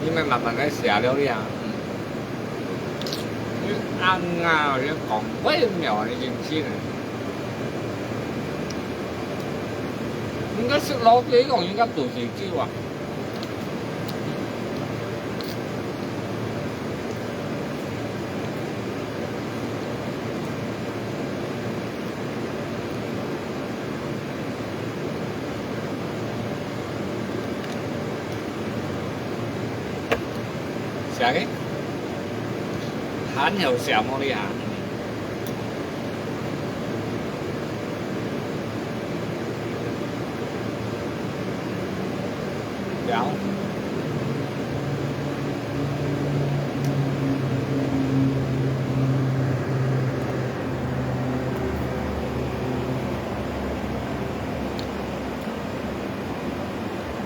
你們慢慢來寫了呀。嗯。你恁啊，你講微妙的人生。應該係老實講，應該都係這樣啊。 啥个？還有什麼哩啊？有。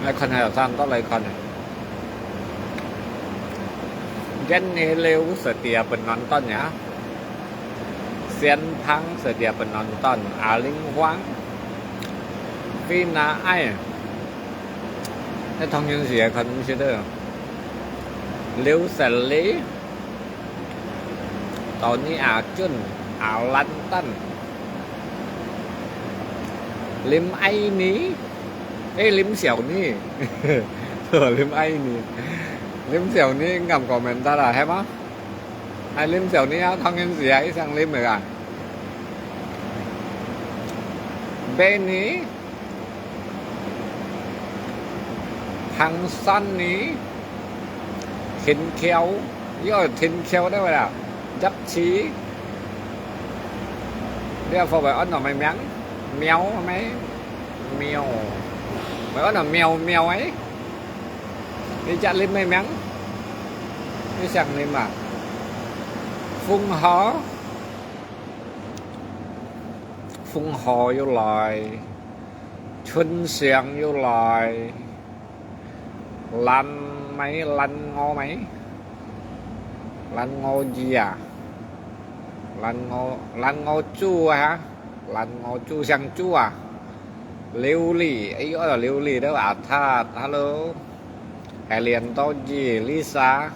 來看下有啥人到來看呢。Jen Hello setia penonton ya. Sian Phang setia penonton. Aling Huang. Vina Ai. 那當然是也看毋識的。劉小麗。 Tony Ajun, Alan Tan, Lim Ai Ni, eh, Lim Xiao Ni, Lim Ai Ni, Lim Xiao Ni ngam komentar à, hay mah? Ai Lim Xiao Ni à, 當然係啊，一聲Lim个啊。Benny, Hang San Ni, Thin Kiao, yo Thin Kiao đó vậy à? Giáp Chi. Đi à, phải ăn nó mày miếng. Miao mày. Miao. Phải ăn nó miao miao ấy. Đi chặt lên mày miếng. Đi sang lên mà. Phung Ho. Phung Ho yô lai. Chun Siang yô lai. Lan Mai, Lan Ngo Mai. Lan Ngo gì à? Lan Ngo, Lan Ngo Chu hả? Lan Ngo Chu, Siang Chu à? Liu Li, ấy, đó là Liu Li đó à? Thật, hello. Hài Liên Tô Gì, Lisa.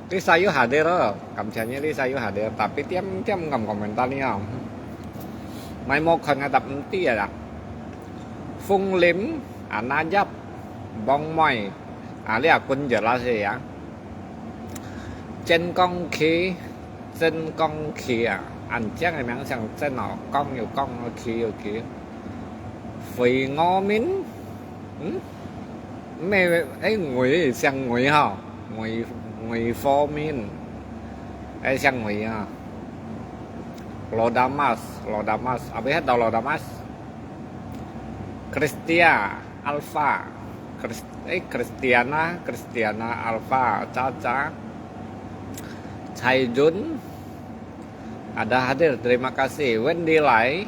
Lisa yô hà đi đó, cảm thấy như Lisa yô hà đi, tapi tiêm tiêm ngam komentar ni à. Mai mô khon ngà tập ti à. Phung Lim, Anna Yap, Bong Mai, à, Lia Kun Jela si à. Chen Kong Khi, Chen Kong Khi à. Anh chàng cái miếng sang Chen nó, Kong yô Kong, Khi yô Khi. Phí Ngô Minh, hmm? Mẹ, ấy, Ngụy, sang Ngụy hả? Ngụy, 梅花面，哎，像梅啊。Lodamas，Lodamas，apa itu Lodamas? Christia Alpha, Chris, eh, Christiana, Christiana Alpha, Caca, Caijun, ada hadir, terima kasih. Wendy Lai,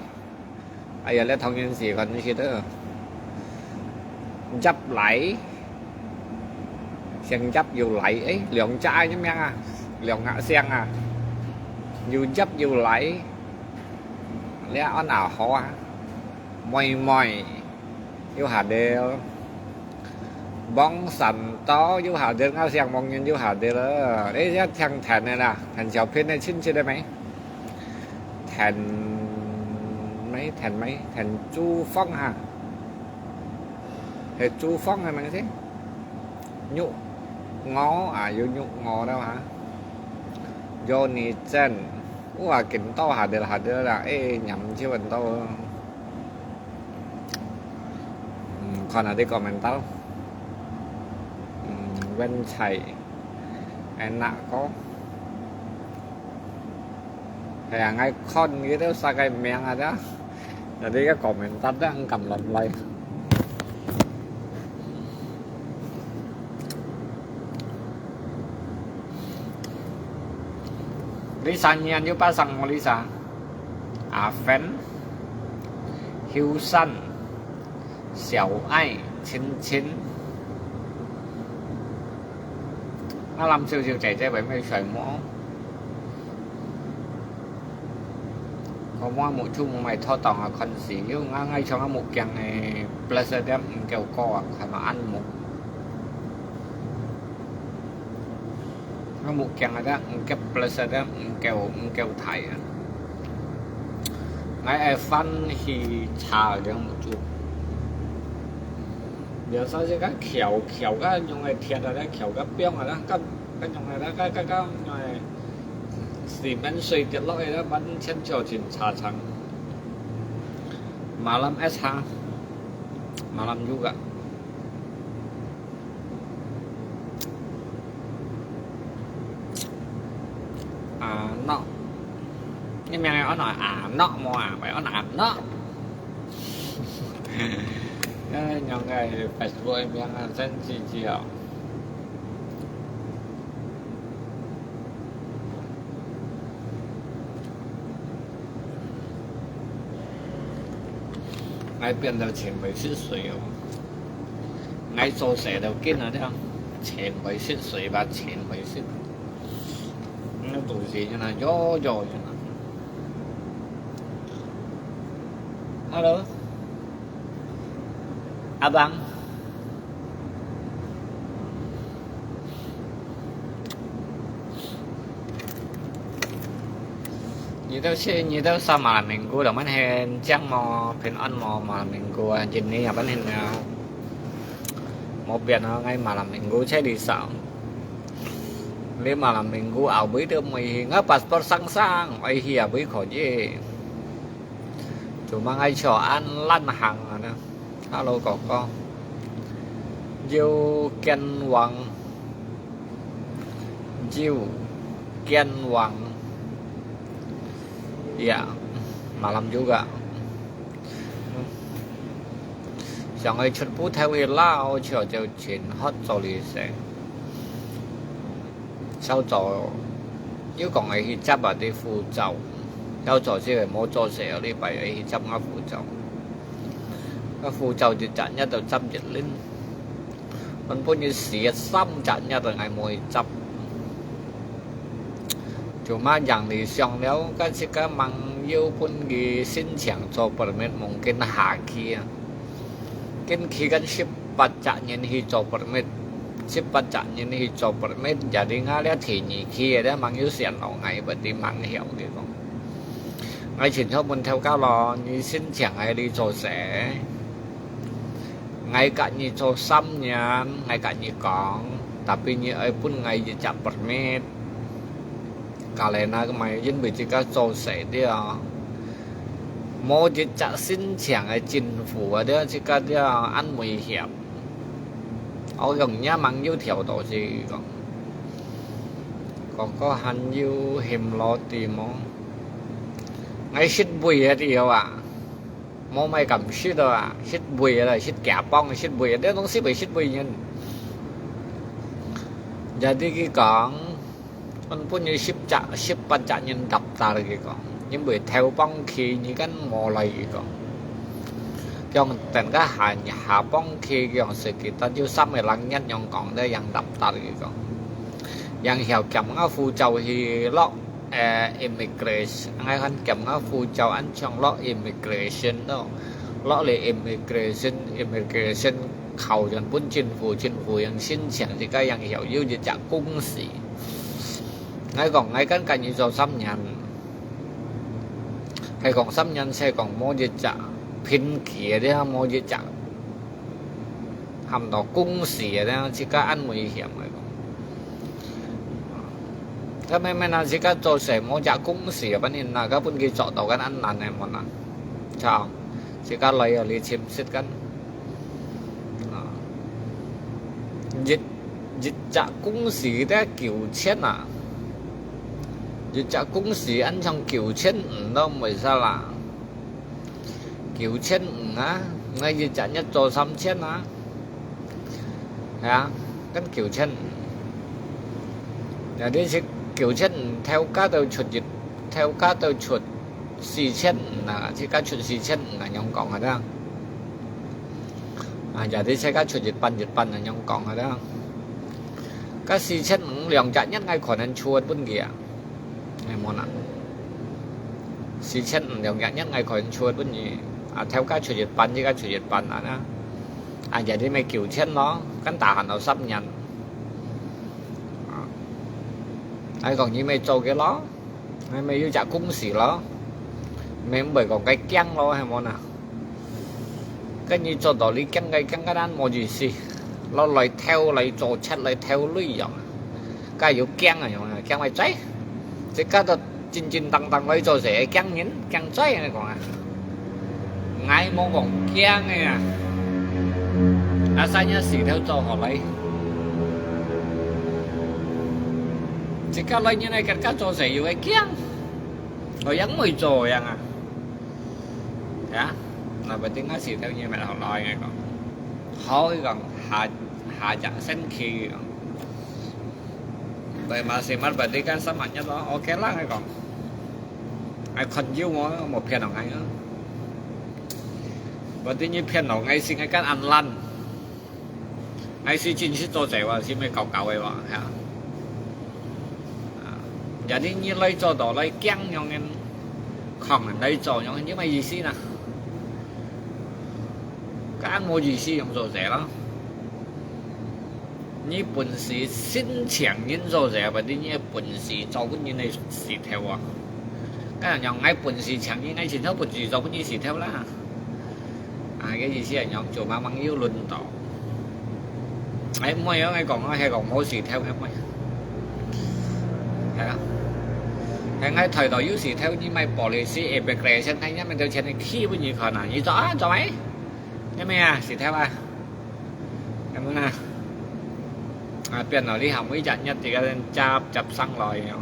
哎呀，這當然是關係的。入來，姓入又來，誒，兩隻个名啊，兩個姓啊，又入又來，這安哪好啊？妹妹，又下了。 網上到又下跌，𠊎想網友又下跌了。哎，這聽聽的啦，聽小編的親戚的沒？聽沒？聽沒？聽珠峰哈？係珠峰个名字？肉鵝啊，有肉鵝了哈。有你真，哇，緊到下跌下跌啦，哎，nhắm就很到。 嗯，看下啲komentar。嗯，蕹菜，enak ko。係啊，𠊎看佢兜啥个名啊，咋？Jadi个komentar都毋敢亂來。Lisa，你有pasang無，Lisa？阿芬，後生。 小愛親親。啊，藍少少姐姐為咩睡目？我摸目珠摸埋拖檔啊，看時有，𠊎，𠊎像啊目鏡个，plus點毋夠高啊，看到暗目。 𠊎目鏡啊，毋夠plus啊，毋夠，毋夠大啊。𠊎愛翻去查个目珠。有時節个橋，橋个用个鐵啊，橋个標啊，个，个用个，个，个，个用个，四面水跌落去，个完全就真差差。Malam es ha, malam juga. Anok. Ini yang anok, anok mau apa? Anok, anok. Ya, yang cái Facebook yang sen chi chi à. 𠊎變到全部識水哦。𠊎做事都緊啊，這樣全部識水吧，全部識。那東西現在搖搖現在。Hello，阿邦。 你兜係，你兜上malam minggu，兩萬現正無平安無malam minggu啊，今年也半年了。無變啊，𠊎malam minggu在里上。你malam minggu後尾都毋會去，𠊎paspor上上，愛去也毋會可以。Cuma𠊎坐安懶行啊呢。 Hello，哥哥。有健忘，有健忘。Yeah，malam juga。想愛出步頭去啦，我就就前學做理性。 小組，又講愛去接啊啲護照，小組就係無做事啊，禮拜愛去接𠊎護照。𠊎護照一隻月都接一輪，原本佢寫三隻月都𠊎無去接。Cuma yang理想了，該自家吂有分佢申請做permit，mungkin下期啊。 Kin去緊十八隻人去做permit，十八隻人去做permit，jadi𠊎這第二期个咧，吂有線路，𠊎不知吂曉个講。𠊎清楚問頭家咯，你申請个你做事？𠊎佮你做三年，𠊎佮你講，tapi你愛分𠊎一隻permit。 Karena个嘛，因為自家做事了，無一隻申請个政府啊，了自家了安危險。我用也吂有條到是講，哥哥還有喊老弟無？𠊎食胃个了啊，無麼敢食啊，食胃个啦，食雞枋，食胃个，這東西會食胃人。Jadi佢講，分分有十隻、十八隻人搭搭佢講，因為頭幫佢，你跟無來佢講。講等个下下幫佢，講係佢，但就三個人一樣講，這樣搭搭佢講。 然後兼个護照去落，呃，immigration，𠊎看兼个護照恁像落immigration咯，落了immigration，immigration靠人分政府，政府人申請，這個然後有一隻公司。𠊎講，𠊎跟跟佢做三年，係講三年，係講無一隻平期个，無一隻 喊到公司个，這自家恁危險个講。該慢慢啊，自家做事無隻公司个，分人哪个分佢做到个恁難个無啦？操，自家來啊，你尋食緊。啊，一一隻公司个九千啊，一隻公司恁像九千五都毋會使啦。 九千五啊，𠊎一隻月做三千啊，係啊，跟九千五。Jadi係九千五，頭家都出一，頭家都出四千五啊，自家出四千五啊，仰講啊，這樣。啊，jadi自家出一半一半啊，仰講啊，這樣。該四千五兩隻月，𠊎可能出分佢啊。 係無啦？四千五兩隻月，𠊎可能出分你，啊，頭家出一半，自家出一半啊，啊，jadi乜九千咯，跟tahan到十年。啊，𠊎講你乜做个咯，𠊎乜有隻公司咯，乜毋會講該驚咯，係無啦？ 跟你做到你驚个驚个人無意思，落來偷來做賊來偷鐳樣，該有驚啊樣啊，驚會災。自家都正正當當來做事，驚人驚災，𠊎講啊。𠊎無講驚个啊，啊，生日事頭做好來。自家來人來跟家做事又會驚，好樣會做樣啊。 呀，那berarti𠊎事頭日乜好來，𠊎講。好，佢講，下下隻星期，佢講。Berarti masih berarti kan sama日咯，OK啦，𠊎講。𠊎看有無，無騙到𠊎啊。Berarti你騙到𠊎先，𠊎敢恁懶。 𠊎係真實做事哇，係毋係搞搞个哇，係啊。啊，jadi你來做到來驚樣个，囥人來做樣，有麼意思呢？該無意思樣做事咯。你本事先請人做事，或者你个本事做分人个事頭啊。該樣𠊎本事請人，𠊎先有本事做分人事頭啦。 啊，个意思係仰，做麼个有輪到。哎，毋會啊，𠊎講啊，係講無事頭个，毋會。係啊。係𠊎睇到有事頭，你買玻璃，係immigration，𠊎也買到錢，你去分你看啊，你做啊，做咩？你咩啊，事頭啊？係無啊？啊，變到你行每隻日，這個人接接上來樣。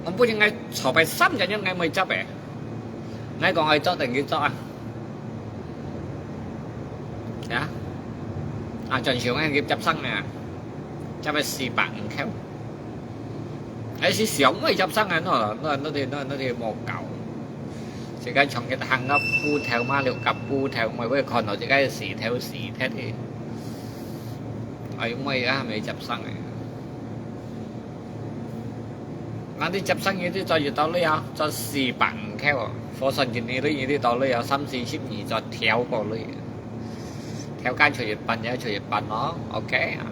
𠊎本應該坐擺三隻月，𠊎毋會接个。𠊎講愛做，等佢做啊。呀，啊，轉手𠊎去接生啊，接个四百五箍。還係想愛接生啊，喏，喏，喏，喏，喏，喏，無夠。自家長期行个步頭嘛，六甲步頭，每位看到自家事頭事頭个。哎，毋會啊，還無接生个。 𠊎兜接生意都做一道鐳啊，做四百五箍哦，火山一年鐳一道鐳啊，三四十年做條个鐳。條間出一半也出一半咯，OK啊。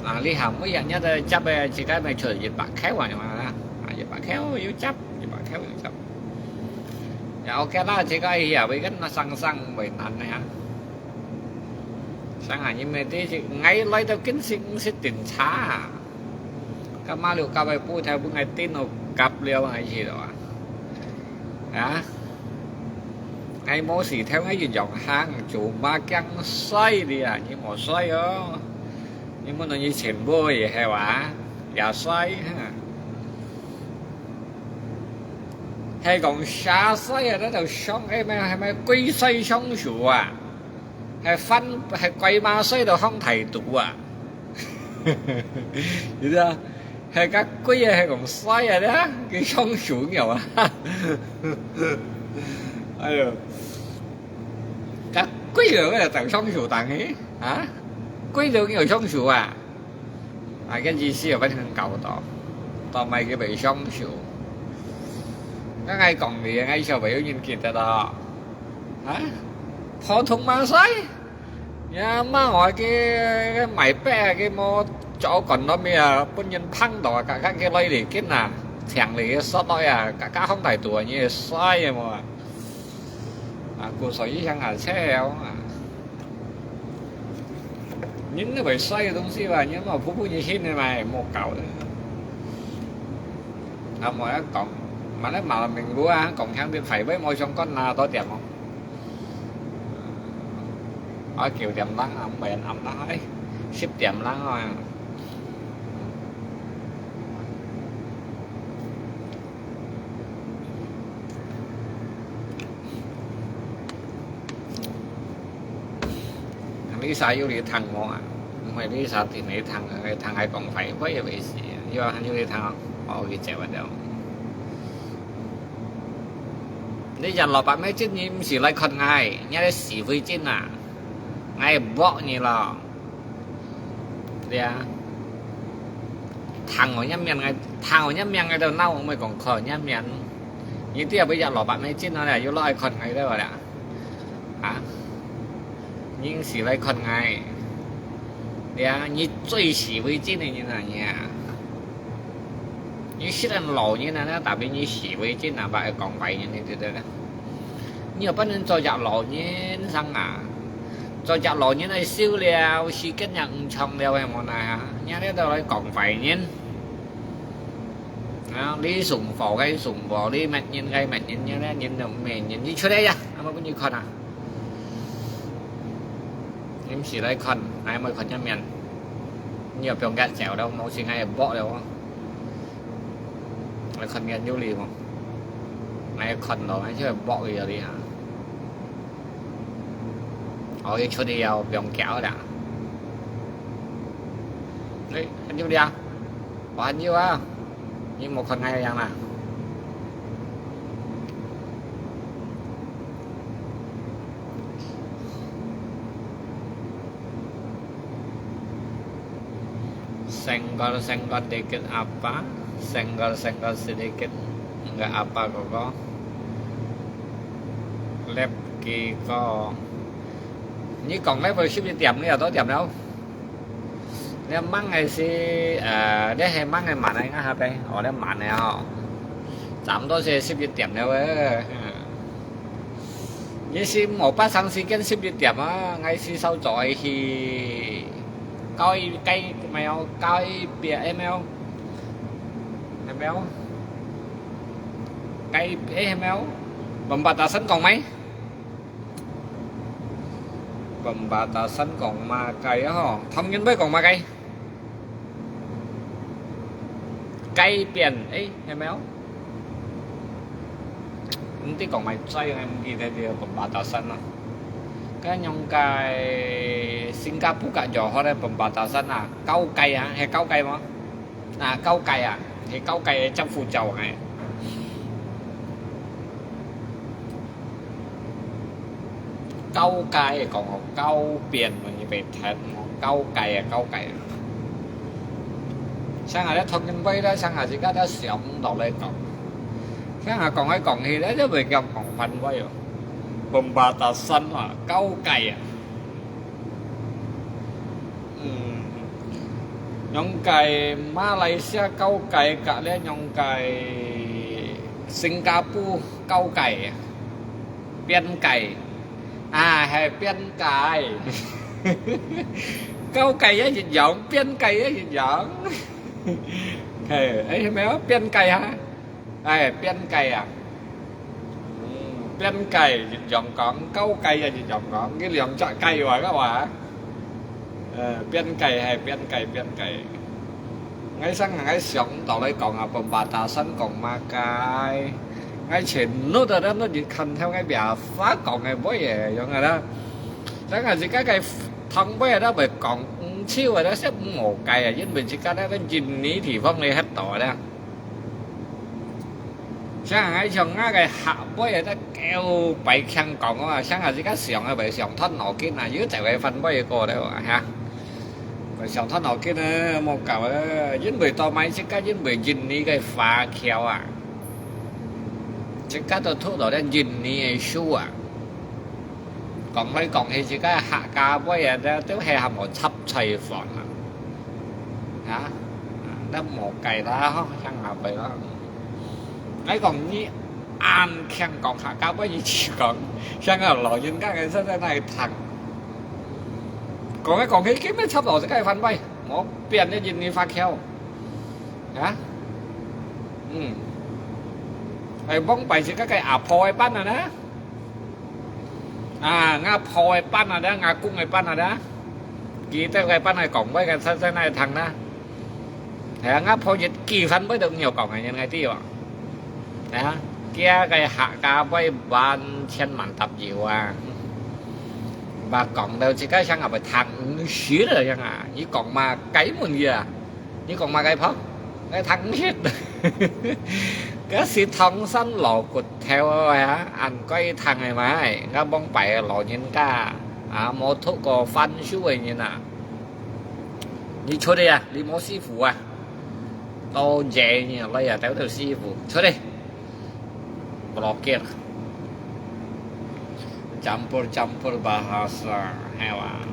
啊，你行每日日都接个，自家咪出一百箍啊，樣啊，啊，一百箍有接，一百箍有接。也OK啦，自家也會跟那生生為難个啊。 上下因為這係𠊎來到緊係五十點差啊。該馬六甲个布條分𠊎叮到夾了還係咯啊？啊？𠊎無事頭𠊎一樣行，做麼驚衰你啊？你無衰哦。你問到你前輩也係話，也衰哈。係講啥衰啊？該就相，係咪，係咪鬼衰相輸啊？係番，係鬼馬衰到放大肚啊？你知道？係个鬼啊，係講衰啊，對啊，佢相輸了啊！哎喲，个鬼啊，該就相輸等於啊？鬼就有相輸啊？ 啊，个意思有分人搞到，到尾佢袂相信。該𠊎講你，𠊎小朋友人記得咯。啊？普通馬衰？呀，媽，𠊎个買白个無做乾到咩啊，分人碰到啊，格格个來嚟緊啊，搶你个索來啊，格格放大肚啊，你个衰啊無啊？啊，故所以想啊，切哦啊。 人都會衰个東西吧，人嘛普普人心个嘛，莫搞了。啊，莫要講，嘛來罵明路啊，講聽啲壞話，莫相干啦，多點哦。啊，九點零啊，毋係暗啦，哎，十點零啊。 Lisa有來聽無啊？毋係Lisa定來聽啊，聽𠊎講壞話个意思啊。有啊，有來聽啊，哦，佢走了。你日落白咩精，你毋使來看𠊎，你係死灰精啊！𠊎會剝你咯！ 對啊，聽𠊎一面，𠊎聽𠊎一面，𠊎都鬧，毋會講看一面。你知啊，會日落白咩精啊？又落來看𠊎了啦？啊？你毋使來看𠊎。對啊，你最死灰精个人啊，你啊！你雖然老人啊，那tapi你死灰精啊，把愛講壞人，你知道啦？ 你有本事做隻老人生啊？做隻老人來修了，時間也毋長了，係無奈啊？你這兜來講壞人。啊，你送貨該送貨，你搣人該搣人，你這人都毋搣人，你出來呀！𠊎分你看啊！你毋使來看，𠊎毋愛看一面。你又放佢走了，無事𠊎會剝了哦。 來看見有理無？來看到，來就會剝佢个理啊！哦，佢出去要放狗啦！哎，還有理啊！我還有啊！你無看𠊎樣啦！ Senggol-senggol dikit apa? Senggol-senggol sedikit. Enggak apa, Koko. Lep Kiko. 你講lep十一點，你有多點了？你吂个係，呃，你係吂个慢个，應該係呗？哦，你慢个哦。差不多係十一點了誒。嗯。 你係無八成時間十一點啊，𠊎係稍早去搞一，搞一，沒有，搞一遍，哎，沒有，還沒有，搞一，哎，還沒有，pembatasan講麼个？Pembatasan講麼个啊？吼，唐人會講麼个？ 改變，誒，係無？毋知講麼个，𠊎毋記得了，pembatasan啊。該樣个新加坡个就好咧，pembatasan啊，交界啊，係交界無？啊，交界啊，係交界个政府就係。 交界講哦，交變嘛，你被聽哦，交界啊，交界啊。像下咧同人會咧，像下自家都想毋到咧講。像下講來講去咧，都袂曉講番話哦。Pembatasan啊，交界啊。嗯，樣个馬來西亞交界，隔咧樣个新加坡交界啊。 邊界。啊，係邊界。交界也一樣，邊界也一樣。係，誒，係無？邊界哈？誒，邊界啊。嗯，邊界一樣講，交界也一樣講，佢兩隻界話个話。呃，變改係變改變改。𠊎想𠊎想到來講啊，pembatasan講麼个？𠊎全部都都都看透𠊎別話講个話个樣个啦。但係自家个堂輩都會講，毋少个都識無改啊，因為自家那個印尼地方咧歇到啦。 像𠊎像𠊎个下輩啊，都夠白強講啊，像啊自家想啊，會想斷腦筋啊，有一個反背過了啊，哈。會想斷腦筋啊，莫搞啊，因為到買自家因為印尼个華僑啊，自家都讀到了印尼个書啊。 講來講去，自家客家話啊，都都係喊我插菜飯啊，啊，都無計啦吼，像阿伯啦。𠊎講你恁強講客家話，你只講像个老人家个實在那聽。講來講去，根本插到自家个飯背，無變个印尼華僑，啊，嗯，哎，往擺自家个阿婆个班啊呢。 啊，吾婆个班啊，吾公个班啊，佢兜个班係講話个，真真愛聽啦。係啊，吾婆一句番話都毋曉講个，人个知無？係啊，佢个客家話萬千萬搭有啊。話講到自家想啊，會聽毋識了樣啊，佢講嘛，該問佢啊。 你講麼个婆？𠊎聽毋識。該係唐山老骨頭啊，恁該聽个嘛，𠊎往擺个老人家啊，無讀過番書个人啊。你出去啊，你無師傅啊，到這呢來啊，兜兜師傅，出去。 Blokir. Campur-campur bahasa hewan.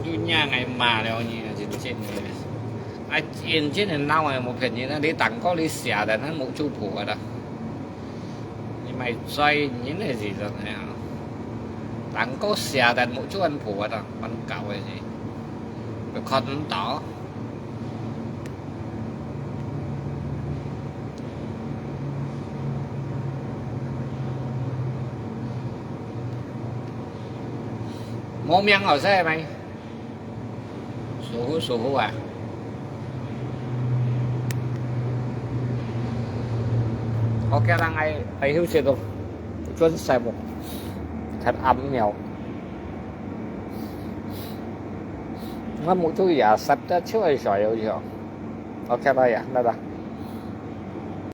Dunia ngai ma liao ni, cincin ni. Ai, cincin ni nau ai mo phen ni, ni tang ko li sia dan, mo chu pu ada. 你買罪人个時陣啊，當个寫得目珠很破啊，蠻搞个是，佢看毋到。無名好勢咩？ 舒服舒服啊。OK啦，𠊎，𠊎休息咯，轉晒目，較暗了。𠊎目珠也濕得出來水了就。OK啦呀，那啦。